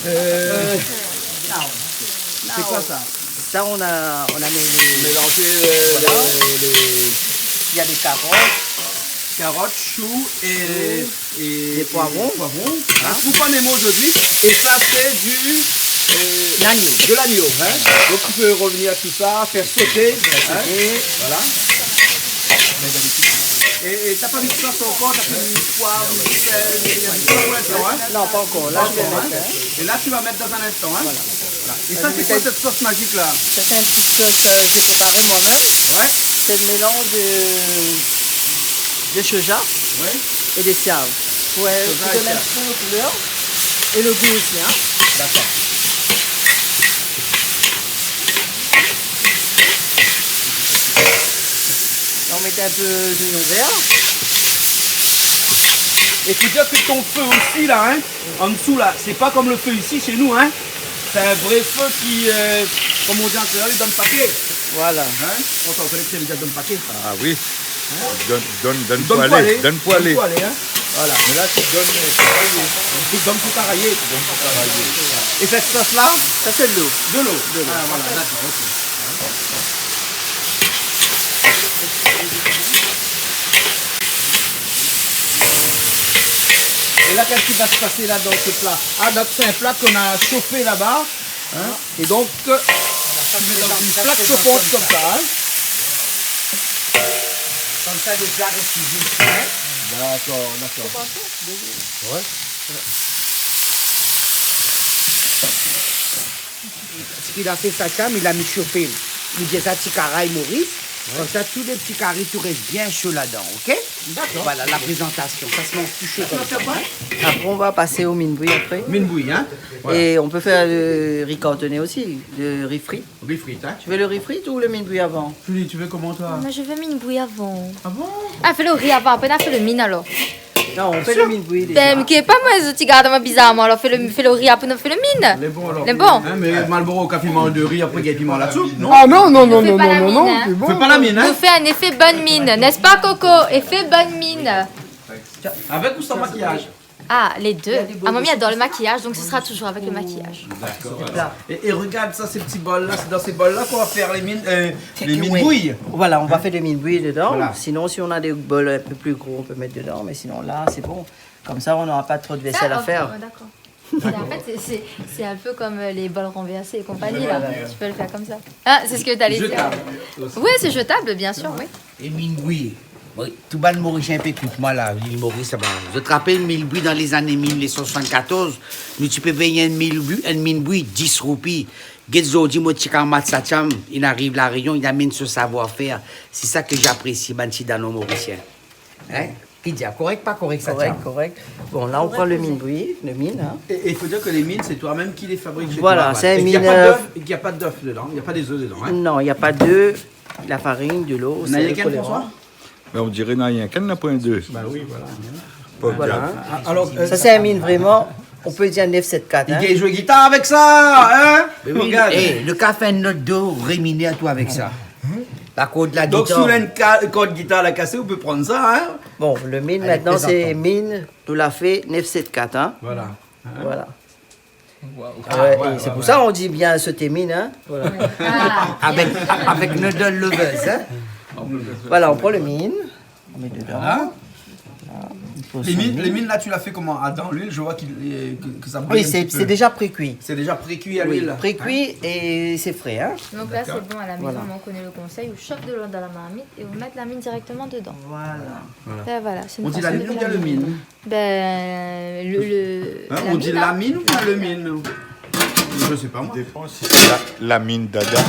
Euh, c'est quoi ça ? Ça, on a, on a mis les... Mélanger, euh, les, les... Il y a des carottes. Carottes, choux et, et des poivrons. Poivrons, hein. Hein ? Tout ça, même aujourd'hui. Et ça, c'est du, euh, l'agneau. De l'agneau, hein. Donc, tu peux revenir à tout ça, faire sauter, hein. Faire sauter. Voilà. Et, et t'as pas mis de sauce encore, t'as pas mis de poivre, de sel, rien du tout pour l'instant, hein. Non, pas encore. Là, je vais mettre, hein. Et là, tu vas mettre dans un instant, hein. Voilà. Voilà. Et ça, c'est quoi cette sauce magique là ? C'est une petite sauce que j'ai préparée moi-même. Ouais. C'est le mélange de, de soja et de siav. Ouais. Pour, euh, pour donner un petit peu de couleur et le goût aussi, hein. Soja et siav. D'accord. On met un peu d'oignon vert. Et faut dire que ton feu aussi là, hein, en dessous là, c'est pas comme le feu ici chez nous, hein. C'est un vrai feu qui, euh, comme on dit en créole, i donn paké. Voilà. Hein ? On connaît ce que ça veut dire donn paké. Ah oui. Hein ? Donn, donn, donn pou alé. Donn pou alé. Donn pou alé, hein. Voilà. Mais là, tu donnes, euh, tout carayé. Tu donnes tout carayé. Tu donnes tout carayé. Et cette sauce-là ? Ça, c'est de l'eau. De l'eau. De l'eau. Ah, voilà, d'accord, ok. Et là, qu'est-ce qui va se passer là dans ce plat ? Ah, donc c'est un plat qu'on a chauffé là-bas, hein ? Et donc, euh, tu mets dans une plaque chauffante comme ça, hein ? Comme ça, déjà réfléchi, hein ? D'accord, d'accord. Ouais. Ce qu'il a fait, Sacham, il a mis chauffé. Il dit ça, ti karay Maurice. Ouais. Comme ça, tous les petits caris, tout reste bien chaud là-dedans, ok ? D'accord. Voilà, la présentation. Ça se mange tout chaud comme ça, hein ? Après, on va passer au min bouilli après. Min bouilli, hein ? Voilà. Et on peut faire le riz cantonais aussi, le riz frit. Riz frit, hein ? Tu veux le riz frit ou le min bouilli avant ? Julie, tu veux comment, toi ? Moi, je veux min bouilli avant. Ah bon ? Ah, fé lo ri avan, apré na fé lo min alor. Non, on fait le min bouilli déjà. Bin, ké pa moin, zot i gard amoin bizarman, alor fé lo, fé lo ri apré, nou fé lo min. Lé bon alor. Lé bon. Hein, mais Malboro, ka piman de ri, apré, i gingn piman la soup, non ? Ah non, non, non, non, non, non, c'est bon. Nou fé pa la min, hein. Nou fé pa la min, hein ? Nou fé in éfé bone min, n'est-ce pas, Coco ? Éfé bone min. Avec ou sans maquillage ? Ah, les deux. Ah, mamie adore le maquillage, donc ce sera toujours avec le maquillage. D'accord. Voilà. Et, et regarde ça, ces petits bols-là, c'est dans ces bols-là qu'on va faire les min, euh, les min bouilli. Voilà, on va faire des min bouilli dedans. Voilà. Sinon, si on a des bols un peu plus gros, on peut mettre dedans. Mais sinon, là, c'est bon. Comme ça, on n'aura pas trop de vaisselle à faire. Ça, oh, d'accord. Mais en fait, c'est, c'est, c'est un peu comme, euh, les bols renversés et compagnie, là. Voilà. Tu peux le faire comme ça. Ah, c'est ce que t'allais dire. Jetable aussi. Oui, c'est jetable, bien sûr, oui. É min bouilli. Bon, tout bann Morisien i ékout amoin la, lil Moris laba. Zot i rapèl min bouilli dan lé zané mil neuf san soixante-quatorze, nou ti pé pèy in min bouilli, in min bouilli dis roupi. Gèt zordi, mon ti kamarad Sacham, li ariv La Réunion, li amenn son savoir-faire. C'est ça que j'apprécie, bann ti danon morisien. Hein ? Ki di, korèk, pa korèk, Sacham ? Correct, correct. Bon, là, on prend le min bouilli, le min, hein. Et, et il faut dire que les mines, c'est toi-même qui les fabriques chez toi. Voilà, c'est un min, euh, et qu'il y a pas d'œuf, et qu'il y a pas d'œuf dedans, il y a pas des œufs dedans, hein. Non, il y a pas d'œufs. La farine, de l'eau, c'est rien, colorant. François ? Mé on diré na rienk inn na poin dé. Bah oui, voilà. Voilà. Ah, alors, euh, ça, c'est un min vraiment, on peut dire neuf sept quatre, hein. Il joue guitare avec ça, hein ? Mais oui, regarde. Eh, le café, une note do, ré mineur, toi, avec ça. La corde, la guitare. Donc, si on a une ca-, corde guitare à la casser, on peut prendre ça, hein ? Bon, le min, maintenant, c'est min, nou la fé neuf sept quatre, hein. Voilà. Hein ? Voilà. Ah ouais, ouais, c'est pour ça on dit bien sauté mine, hein. Voilà. Avec, avec Noodle Lovers, hein. Voilà, on prend le mine, on met dedans. Voilà. Voilà. Les mines, les mines, là, tu l'as fait comment ? Ah, dans l'huile, je vois qu'il, euh, que, que ça brille un petit peu. Oui, c'est, c'est déjà pré-cuit. C'est déjà pré-cuit à l'huile, hein ? Oui, pré-cuit et c'est frais, hein. Donc là, c'est bon, à la maison, on connaît le conseil, on chauffe de l'eau dans la marmite et on met la mine directement dedans. Voilà. Voilà. Là, voilà, c'est une façon de faire. On dit la mine ou bien le mine ? Ben, le, le, hein, on dit la mine ou bien le mine ? Je sais pas, moi. Dépend si c'est la, la mine dada.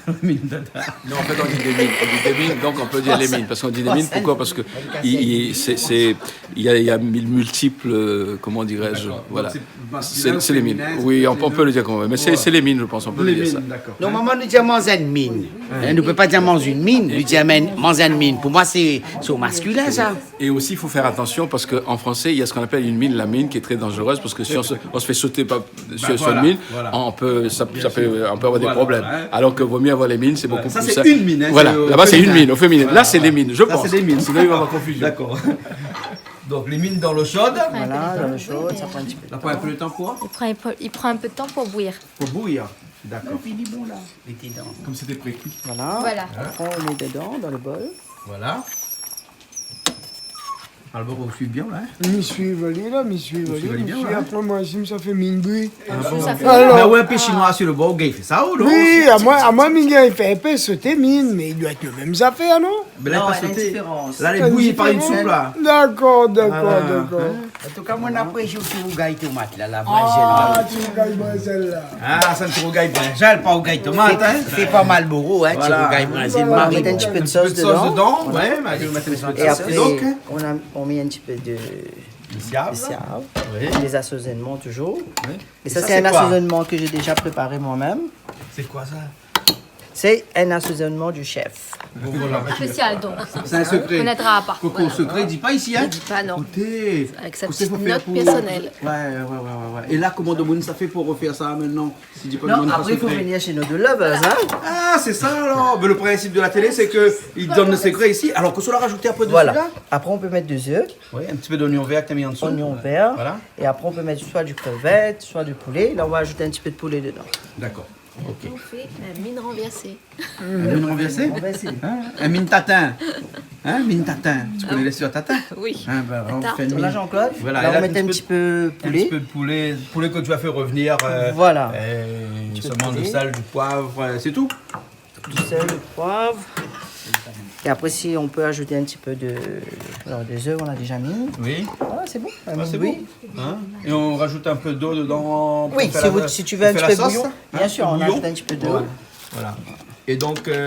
La mine dada. Non, en fait, on dit des mines. On dit des mines, donc on peut dire les mines. Parce qu'on dit des mines, pourquoi ? Parce que il, il, c'est, c'est, il y a, il y a mille multiples, euh, comment dirais-je, voilà. D'accord. Donc, c'est masculin ou féminin, c'est... C'est, c'est les mines. Oui, on, on peut le dire comme ça. Mais c'est, c'est les mines, je pense, on peut le dire ça. Les mines, d'accord. Normalman, nou di manzèl mine. Hein, nou pé pa di manzèl mine, nou di manzèl mine. Pou moin, sé, sé o maskilin, sa. Et aussi, il faut faire attention parce qu'en français, il y a ce qu'on appelle une mine, la mine, qui est très dangereuse parce que si on se, on se fait sauter par, sur, sur une mine, on peut, ça, ça peut, on peut avoir des problèmes. Bah, voilà, hein. Alors que vaut mieux avoir les mines, c'est beaucoup plus simple. Voilà. Ça, c'est une mine, hein, c'est au féminin. Voilà. Là-bas, c'est une mine, au féminin. Voilà, voilà. Là, c'est les mines, je pense. Ça, c'est les mines. Sinon, il va y avoir confusion. D'accord. Donc, les mines dans l'eau chaude. Voilà, dans l'eau chaude, ça prend un petit peu de temps. Ça prend un peu de temps pour ? Il prend, il prend, il prend un peu de temps pour bouillir. Pour bouillir. D'accord. Fini bon, la. Mèt dedan. Comme c'était précuit. Voilà. Voilà. Après, on met dedans, dans le bol. Voilà. Albor, ou suiv bien, la, hein ? Mi suiv ali, la, mi suiv ali, mi suiv. Ou suiv ali bien, la, hein ? Apré, moin, si sa fé mine bouyi. Ah bon ? Sa fé... Alor. Mé ouais, pi shinoi, si le bor, gay, fé sa, ou non ? Oui, amoin, amoin, mi gingn fé in pé soté mine, mé i doi èt le mèm zafèr, non ? Non, la, la diférans. La, lé bouyi par in soup, la. Dakor, dakor, dakor. Voilà. Hein ? An tou ka, moin, apré, mi fé rougay tomat, la, la brinzèl, la. Ah, ti rougay brinzèl, la. Ah, sa, ti rougay brinzèl, pa rougay tomat, hein. Sé pa Marlboro, hein, ti rougay brinzèl, mari. Voilà. On va mettre un petit peu de sauce dedans. Voilà. Ouais, mé mèt in ti pé de sauce. Et après, on a, on met un petit peu de, de siav. De siav. Oui. Des assaisonnements toujours. Oui. Et ça, c'est un assaisonnement que j'ai déjà préparé moi-même. C'est quoi, ça ? C'est un assaisonnement du chef. Bon, voilà. Spécial, donc. C'est un secret. Connaîtra pas. Coco, voilà. Secret, dis pas ici, hein. Ne dis pas, non. Écoutez, avec sa petite note personnelle. Ouais, ouais, ouais, ouais, ouais. Et là, comment de moun sa fé pour refaire ça maintenant ? Si di pa... Non, après, il faut venir chez nos deux lovers, hein. Ah, c'est ça, alors. Mais le principe de la télé, c'est que ils donnent le secret ici, alors que ça, on l'a rajouté après dessus, là. Voilà. Après, on peut mettre des œufs. Oui, un petit peu d'oignon vert que t'as mis en dessous. Oignon vert. Voilà. Et après, on peut mettre soit du crevette, soit du poulet. Là, on va ajouter un petit peu de poulet dedans. D'accord. Ok. On fait la mine renversée. La mine renversée ? Renversée. Hein ? La mine tatin. Hein, mine tatin. Tu connais l'histoire tatin ? Oui. Hein, ben, on fait une mine. Là, Jean-Claude, voilà, là, on met un petit peu de poulet. Un petit peu de poulet. Poulet que tu vas faire revenir, euh, voilà, euh, seulement de sel, du poivre, euh, c'est tout. Du sel, du poivre. Et après, si on peut ajouter un petit peu de, alors, des œufs, on a déjà mis. Oui. Voilà, c'est bon. Ah, c'est bon. Oui. Hein ? Et on rajoute un peu d'eau dedans pour faire la, si tu veux un petit peu bouillon, hein, bien sûr, on ajoute un petit peu d'eau. Bouillon. Voilà. Et donc, euh,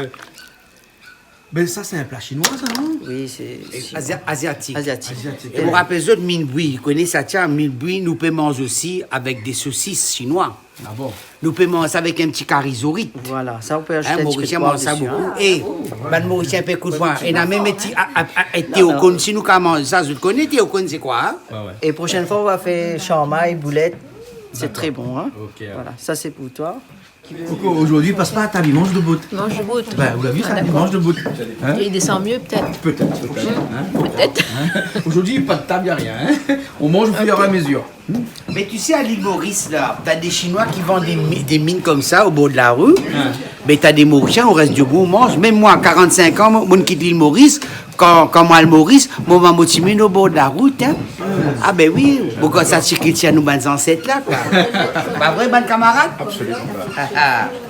ben ça, c'est un plat chinois, ça, non ? Oui, c'est asiatique. Asiatique. Asiatique. É mi rapèl azot, mine bouyi, ou koné sa, tiens, mine bouyi, nou pé manz osi avèk dé sosis shinoi. Ah bon ? Nou pé manz sa avèk in ti kari zorit. Voilà, sa, ou pé ajout in ti pé de poiv desi, hein. Hein, Morisien manz sa bonpé. É, bann Morisien pé ékout amoin. É na mèm in ti, a, a, a, in téokon, si nou ka manz sa, zot i koné téokon sé koi, hein ? Ouais, ouais. Et prochaine fois, on va faire sharmai, boulette. C'est très bon, hein ? D'accord. Ok, alors. Voilà, ça, c'est pour toi. Coco, aujourd'hui, passe pas à table, il mange debout. Il mange debout. Ben, vous l'avez vu, ça, il mange debout. Ah, d'accord. Hein ? Et il descend mieux, peut-être. Peut-être, peut-être, hein, peut-être, hein. Aujourd'hui, pas de table, y a rien, hein. On mange au fur et à mesure. Ok. Mé tu sais, à l'île Maurice, là, t'as des Chinois qui vendent des mi-, des mines comme ça, au bord de la rue. Hein. Mé t'as des Mauriciens, on reste debout, on mange. Même moi, à quarante-cinq ans, moin, moin kit l'île Maurice, kan, kan moin al Moris, moin, moin manz mon ti mine o bor la rout, hein. Ah ben oui, bon, kan sa sé ki tien nou bann zansèt la, koi. Pa vré, bann kamarad ? Absolument.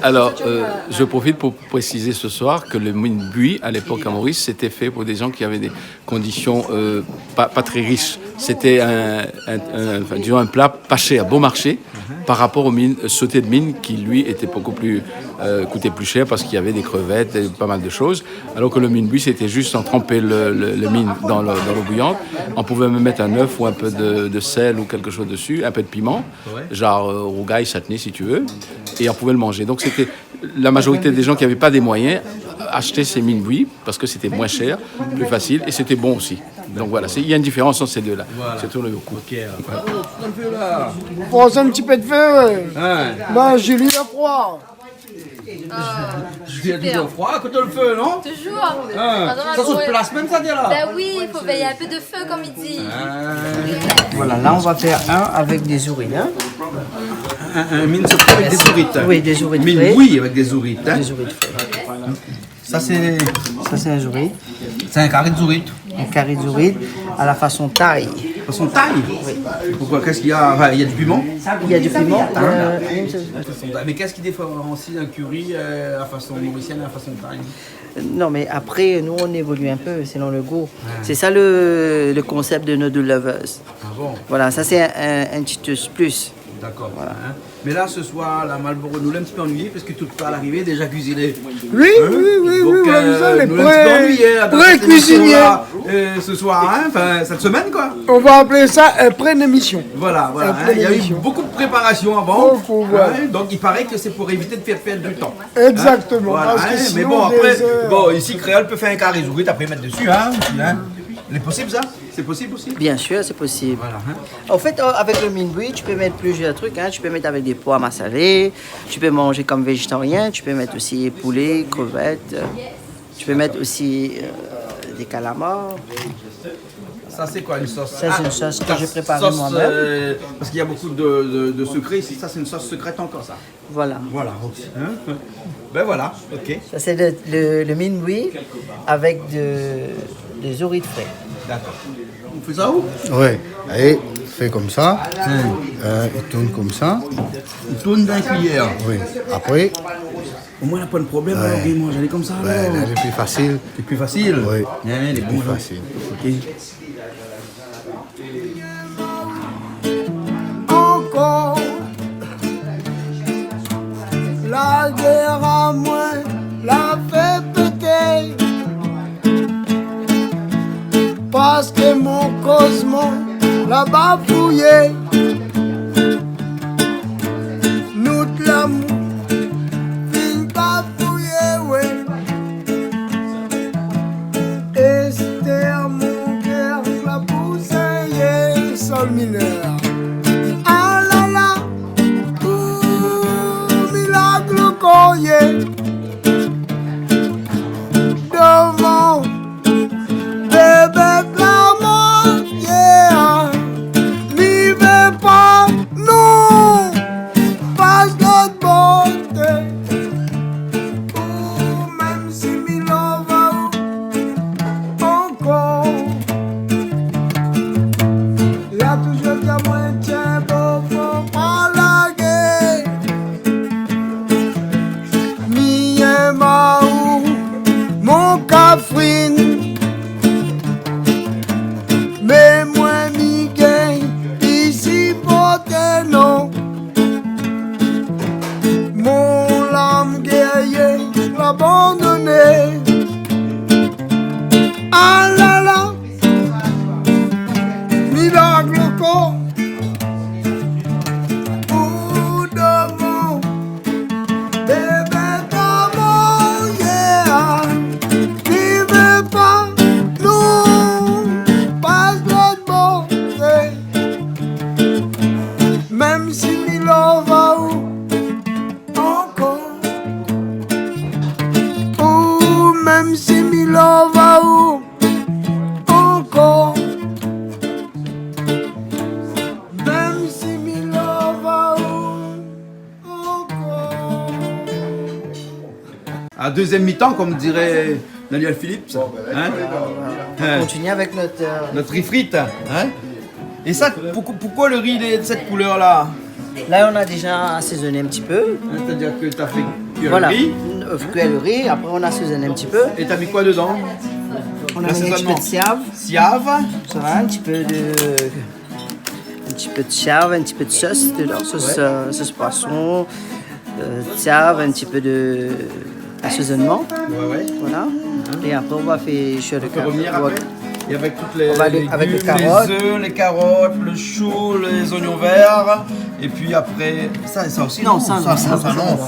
Alors, euh, je profite pour préciser ce soir que le mine bouyi, à l'époque à Maurice, c'était fait pour des gens qui avaient des conditions, euh, pas, pas très riches. C'était un, un, un, enfin, disons, un plat pas cher, bon marché, par rapport au mine, euh, sauté de mine qui, lui, était beaucoup plus, euh, coûtait plus cher parce qu'il y avait des crevettes et pas mal de choses. Alors que le mine bouyi, c'était juste en tremper le, le, le mine dans le, dans l'eau bouillante. On pouvait même mettre un œuf ou un peu de, de sel ou quelque chose dessus, un peu de piment, genre, euh, rougail, chutney si tu veux, et on pouvait le manger. Donc c'était, la majorité des gens qui avaient pas des moyens achetaient ces mines bouyi parce que c'était moins cher, plus facile et c'était bon aussi. Donc voilà, c'est, il y a une différence entre ces deux-là. Voilà. C'est tout le coup. Ok, alors. Voilà. Pran in ti pé d'fé, ouais. Ouais. Ben, Julie, la froi. Ah, Julie a toujours froid à côté le feu, non ? Toujours. Hein. Sa, sur place même, ça, t'es là. Ben oui, il faut veiller un peu de feu, comme il dit. Ah. Voilà, là, on va faire un avec des ourines, hein. Un, un mine sauté avec des ourites. Oui, des ourites frais. Mine bouillie avec des ourites, hein. Des ourites frais. Ça, c'est... Ça, c'est un zourit. C'est un carré de zourit. Un carré de zourit à la façon thaï. Façon thaï ? Oui. Pourquoi ? Qu'est-ce qu'il y a ? Enfin, il y a du piment ? Il y a du piment. Hein ? Euh, une seule- Mais qu'est-ce qui différencie un curry, euh, à la façon mauricienne et à la façon thaï ? Non, mais après, nous, on évolue un peu selon le goût. Ouais. C'est ça le, le concept de Noodle Lovers. Ah bon ? Voilà, ça, c'est un, un, un petit plus. D'accord. Voilà. Hein ? Mais là, ce soir, la Malboro, nou lé in ti pé annuiyé parske tout sa la arivé, déza kuiziné. Oui, oui, oui, oui, nou lé in ti pé annuiyé, hein, dans cette émission-là, euh, ce soir, hein, enfin, cette semaine, quoi. On va appeler ça un pré-émission. Voilà, voilà, hein, il y a eu beaucoup de préparation avant, hein, donc il paraît que c'est pour éviter de faire perdre du temps. Exactement, voilà, parce que sinon, des heures. Mais bon, après, bon, ici, Créole peut faire un carré zourit, après mettre dessus, hein, aussi, hein. Il est possible, ça ? C'est possible aussi ? Bien sûr, c'est possible. Voilà, hein. En fait, euh, avec le mine bouillie, tu peux mettre plusieurs trucs, hein. Tu peux mettre avec des pois massalés, tu peux manger comme végétarien, tu peux mettre aussi poulet, crevettes, euh, tu peux mettre aussi, euh, des calamars. Ça, c'est quoi, une sauce ? Ça, c'est une sauce que j'ai préparée moi-même. Ah, sauce, euh, parce qu'il y a beaucoup de, de, de secrets ici. Ça, c'est une sauce secrète encore, ça. Voilà. Voilà, ok. Hein ? Ben voilà, ok. Ça, c'est le, le, le mine bouillie avec de, des ourites frais. D'accord. On fait ça où ? Ouais. Allez, fais comme ça. Hmm. Euh, il tourne comme ça. Il tourne dans la cuillère. Oui. Après. Au moins, il n'y a pas de problème, alors, il mange, elle est comme ça, alors. Ouais, là, c'est plus facile. C'est plus facile ? Oui. Hein, les bons gens. Plus facile. Ok. Ankor. La gèr amoin la fé pété. Parske mon kozman la bafouyé. Nout lamour fine bafouyé, wé. Estèr, mon kèr la pou sényé, sol minèr. Ah la la, ou, mi la glokor yé. Dovan bébé la mor, yeah. Mi vé pa, non, pas lot boté. Ou mèm si mi love aou ankor. La touzour di amoin, tienbo, fo pa largé. Mi yèm aou, mon kafrine. Mé moin mi gingn pi siport, non. Mon lam gèryé la abandoné. Ah la la, mi la glokor. Pou dovan bébé la mor, yeah. Mi vé pa, non, pas lot boté. Mèm si mi love aou ankor. Ou mèm si mi love aou ankor. Mèm si mi love aou ankor. À deuxième mi-tan, comme dirait Daniel Philippe, hein ? On continue avec notre, euh, notre riz frit, hein ? Et ça, pourquoi, pourquoi le riz, il est de cette couleur-là ? Là, on a déjà assaisonné un petit peu. C'est-à-dire que t'as fait cuire le riz. Voilà. Euh, cuire le riz, après on assaisonne un petit peu. Et t'as mis quoi dedans ? On a mis un petit peu de siav. Siav. Ça va, un petit peu de, un petit peu de siav, un petit peu de sauce dedans, sauce, euh, sauce poisson, euh, siav, un petit peu de assaisonnement. Ouais, ouais. Voilà. Hein ? Et après, on va faire sur le... On fait revenir après. Et avec toutes les légumes, les œufs, les carottes, le chou, les oignons verts. Et puis après, ça, ça aussi, non, ça, non.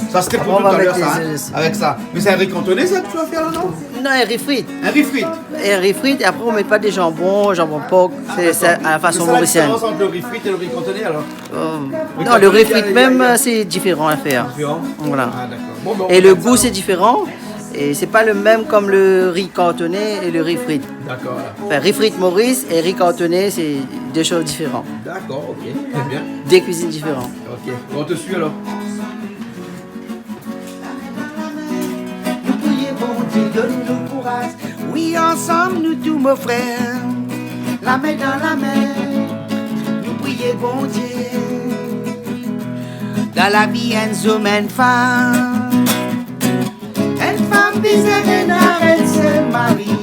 Ça, c'était pour tout à l'heure, ça, hein, avec ça. Mais c'est un riz cantonais, ça, que tu vas faire là, non ? Non, un riz frit. Un riz frit. Et un riz frit, et après, on met pas des jambons, jambon porc. C'est, c'est à la façon mauricienne. Mais ça, la différence entre le riz frit et le riz cantonais, alors ? Euh, non, le riz frit même, c'est différent à faire. Différent ? Voilà. Ah, d'accord. Bon, ben, on regarde ça. Et le goût, c'est différent. Et c'est pas le même comme le riz cantonais et le riz frit. D'accord. Enfin, riz frit Maurice et riz cantonais, c'est deux choses différentes. D'accord, ok, très bien. Deux cuisines différentes. Ok, bon, on te suit alors. Nou priyé Bondié donn nou kouraz. Oui, ansanm nou tou, mon frèr. La min dan la min, nou priyé Bondié. Dan la vi, enn zom, enn fanm. Enn fanm bizin rès èk enn sèl mari.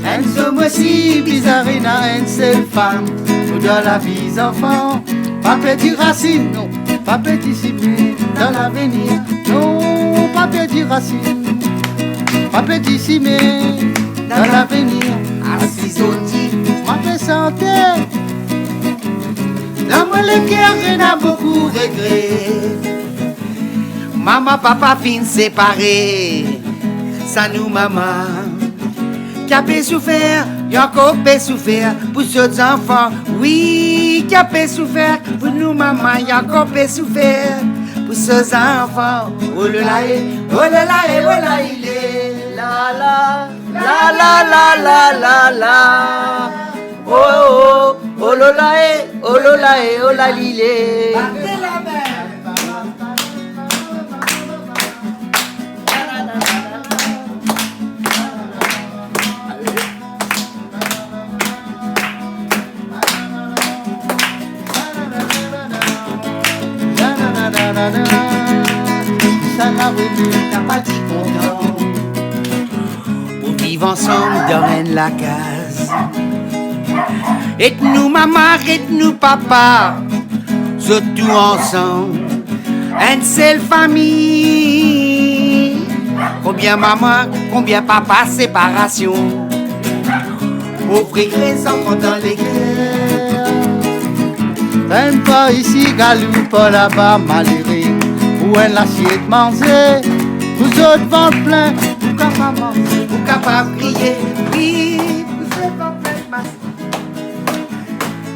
Enn zom osi bizin rès èk enn sèl fanm. Pou dan la vi, zanfan, pa pèrd rasine, non, pa pèrd simé dan lavenir. Non, pa pèrd rasine, pa pèrd simé dan lavenir. Asi zot i, ma fé santé. Dan mon lékèr, néna bokou régré. Maman, papa fine séparé. Sa nou maman ki la pé soufèr, i ankor pé soufèr pou zot zanfan. Oui, ki la pé soufèr pou nou maman, i ankor pé soufèr pou zot zanfan. Oh la la é, oh la la é, oh la la lé. La la, la la la la la la. Oh, oh, oh, oh lo la é, oh lo la é, oh la li lé. Sa la vréman, ka pa di kontan. Pou viv ansanm dan enn lakaz. Èk nou maman, èk nou papa, zot tou ansanm, enn sèl fami. Konbien maman, konbien papa, séparasyon. Pov régré, zanfan dan lékèr. Enn pa isi galou, pa laba maléré. Pou enn lasièt manzé, pou zot vant plin, pou kapav manzé, pou kapav kriyé. Oui, pou zot vant plin manzé.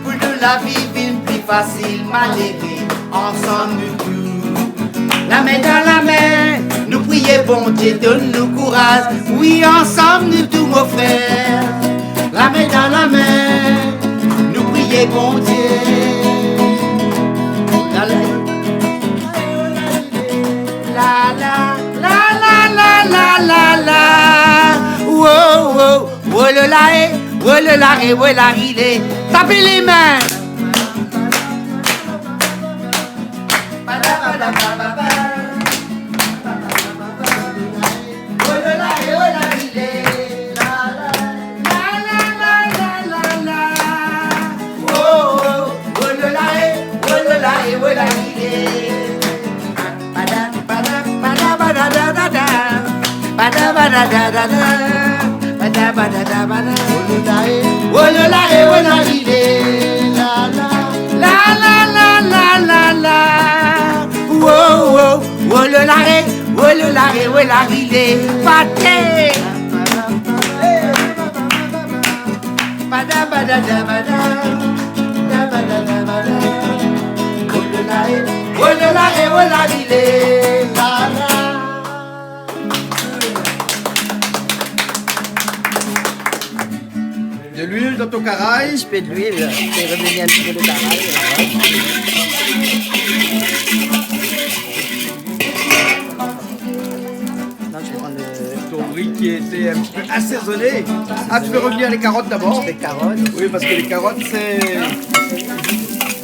Pou nou la vi vin pli fasil, maléré, ansanm nou tou. La min dan la min, nou priyé Bondié donn nou kouraz. Oui, ansanm nou tou, mon frèr. La min dan la min, nou priyé Bondié. La la, la la, la la la la la. Wo, wo. Wo lo la é, wo lo la é, wo la li lé. Tap lé min. Wo lo la é, wo la li lé. La la, la la la la la. Wo, wo, wo lo la é, wo lo la é, wo la li lé. Pada, pada, pada, pada, da, da, da. Pada, pada, da, da, da. Pada, pada, da, pada. Wo lo la é, wo lo la é, wo la li lé. La la, la la la la la. Wo, wo, wo lo la é, wo lo la é, wo la li lé. Paté. Pada, pada, da, pada. Da, pada, da, pada. Wo lo la é, wo lo la é, wo la li lé. La la. De l'huile dans ton caraye. Un petit peu de l'huile, fais revenir un petit peu le caraye, voilà. Là, je vais prendre le... Ton riz qui était un petit peu assaisonné. Ah, tu fais revenir les carottes d'abord ? Les carottes. Oui, parce que les carottes, c'est,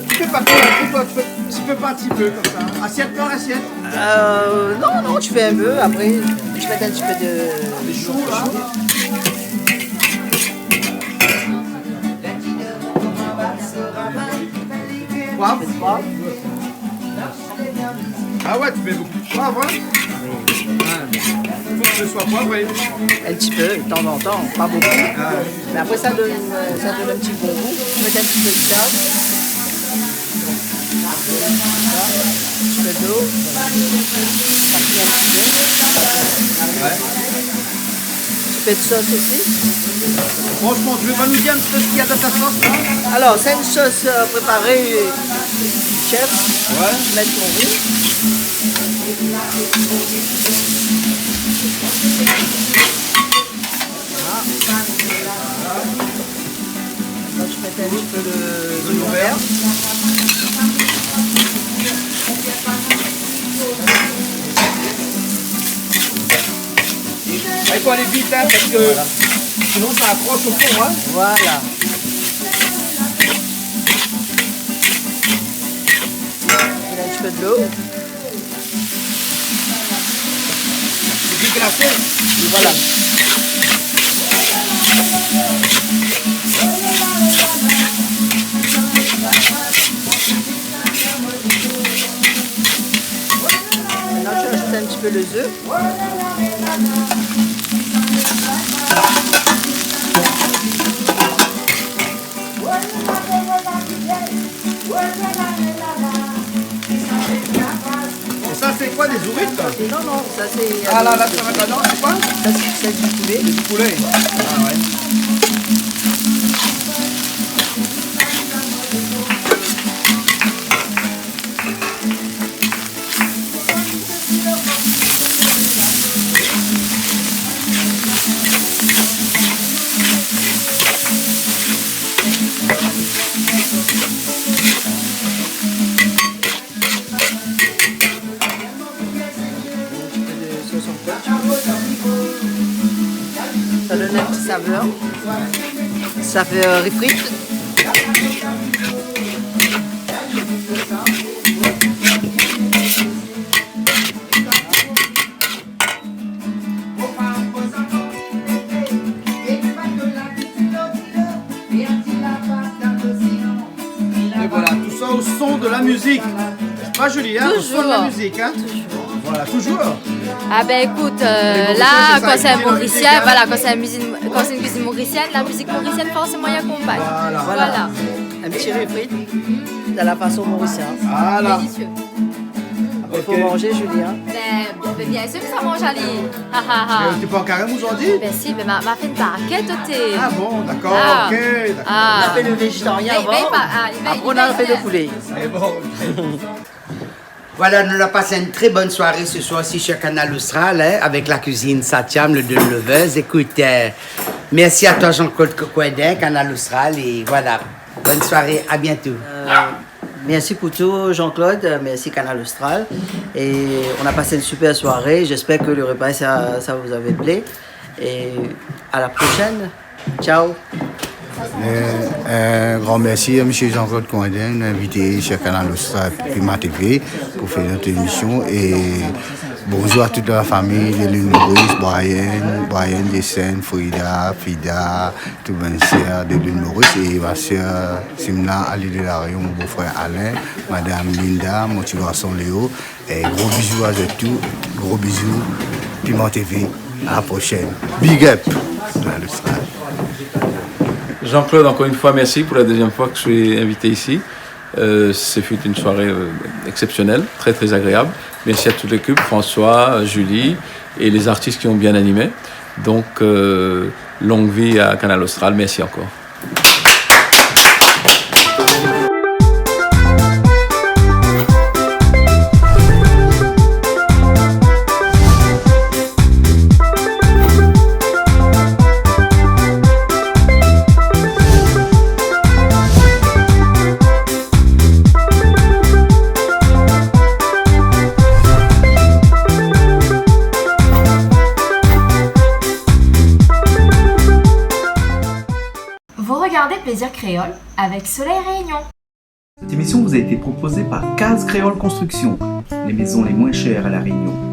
tu fais pas trop, tu fais, tu fais, tu fais pas un petit peu comme ça. Assiette par assiette. Euh, non, non, tu fais un peu, après, tu mets un petit peu de... Des choux, là. Poivre. Poivre. Ah ouais, tu mets beaucoup de poivre, hein ? Oui. Ouais. Faut que ce soit poivré. Un petit peu, de temps en temps, pas beaucoup. Ah ouais. Mais après, ça donne, euh, ça donne un petit bon goût. Tu mets un petit peu de sel. Un petit peu d'eau. Ça cuit un petit peu. Ouais. Un petit peu de sauce aussi. Franchement, tu veux pas nous dire un petit peu ce qu'il y a dans ta sauce, là ? Alors, c'est une sauce, euh, préparée, euh, du chef. Ouais. Tu mets ton riz. Voilà. La, mi mèt in ti pé de zoignon vèr. Ah, i fo alé vit, in, parske sinon sa akros o fon, in. Voilà. Mi mèt in ti pé de lo. Sé glasé. É voilà. Mintnan, mi azout in ti pé lé zèf. É sa, sé koi, dé zourit, koi ? Non, non, sa sé, ah, la, la, sa va ladan, sé koi ? Sa sé, sé du poulé. Du poulé. Ah ouais. Sa i donn in ti savèr. Savèr ri frit. É voilà, tout sa o son de la mizik. Sé pa, Julie, in, o son de la mizik, in. Toujours. Voilà, toujours. Ah ben, écoute, euh, la, kan sé in Morisien, voilà, kan sé in mizin-, kan sé in kuizine morisièn, la mizik morisièn, forséman, i akonpagn. Voilà. Voilà. In ti ri frit, dan la fason morisien. Voilà. Délisié. Apré, i fo manzé, Julie, in. Ben, ben, bien sir ke sa manz ali. Ha, ha, ha. Mé ou té pa an karèm zordi ? Ben si, ben ma, ma fé in pakèt, té. Ah bon, dakor, ok, dakor. Ah. Nou la fé lo véjétarien avan. Apré, nou la fé lo poulé. Mé bon, ok. Voilà, nou la pas in trè bone soiré se soir isi su Kanal Austral, in, avèk la kuizine Satiam, le Dune Lovers. Ékout, euh, mèrsi a toi, Jean-Claude Coindin, Kanal Austral, é voilà. Bone soiré, a bientôt. Euh, mèrsi pou tout, Jean-Claude, euh, mèrsi Kanal Austral. Et on a passé une super soirée. J'espère que le repas, ça, ça vous avait plu. Et à la prochaine. Ciao. Euh, un grand merci à monsieur Jean-Claude Coindin, invité sur Kanal Austral, Piment T V, pour faire notre émission. Et bonjour à toute la famille de l'île Maurice, Brian, Brian Dessin, Frida, Fida, tout bann sèr de l'île Maurice, et ma sœur Simna, à l'île de la Réunion, mon beau-frère Alain, madame Linda, mon petit garçon Léo. Et gros bisous à eux tous, gros bisous, Piment T V, à la prochaine. Big up. Jean-Claude, encore une fois, merci pour la deuxième fois que je suis invité ici. Euh, ce fut une soirée, euh, exceptionnelle, très, très agréable. Merci à toute l'équipe, François, Julie et les artistes qui ont bien animé. Donc, euh, longue vie à Kanal Austral. Merci encore. Vous regardez Plaisir Créole avec Soleil Réunion. Cette émission vous a été proposée par Case Créole Construction, les maisons les moins chères à La Réunion.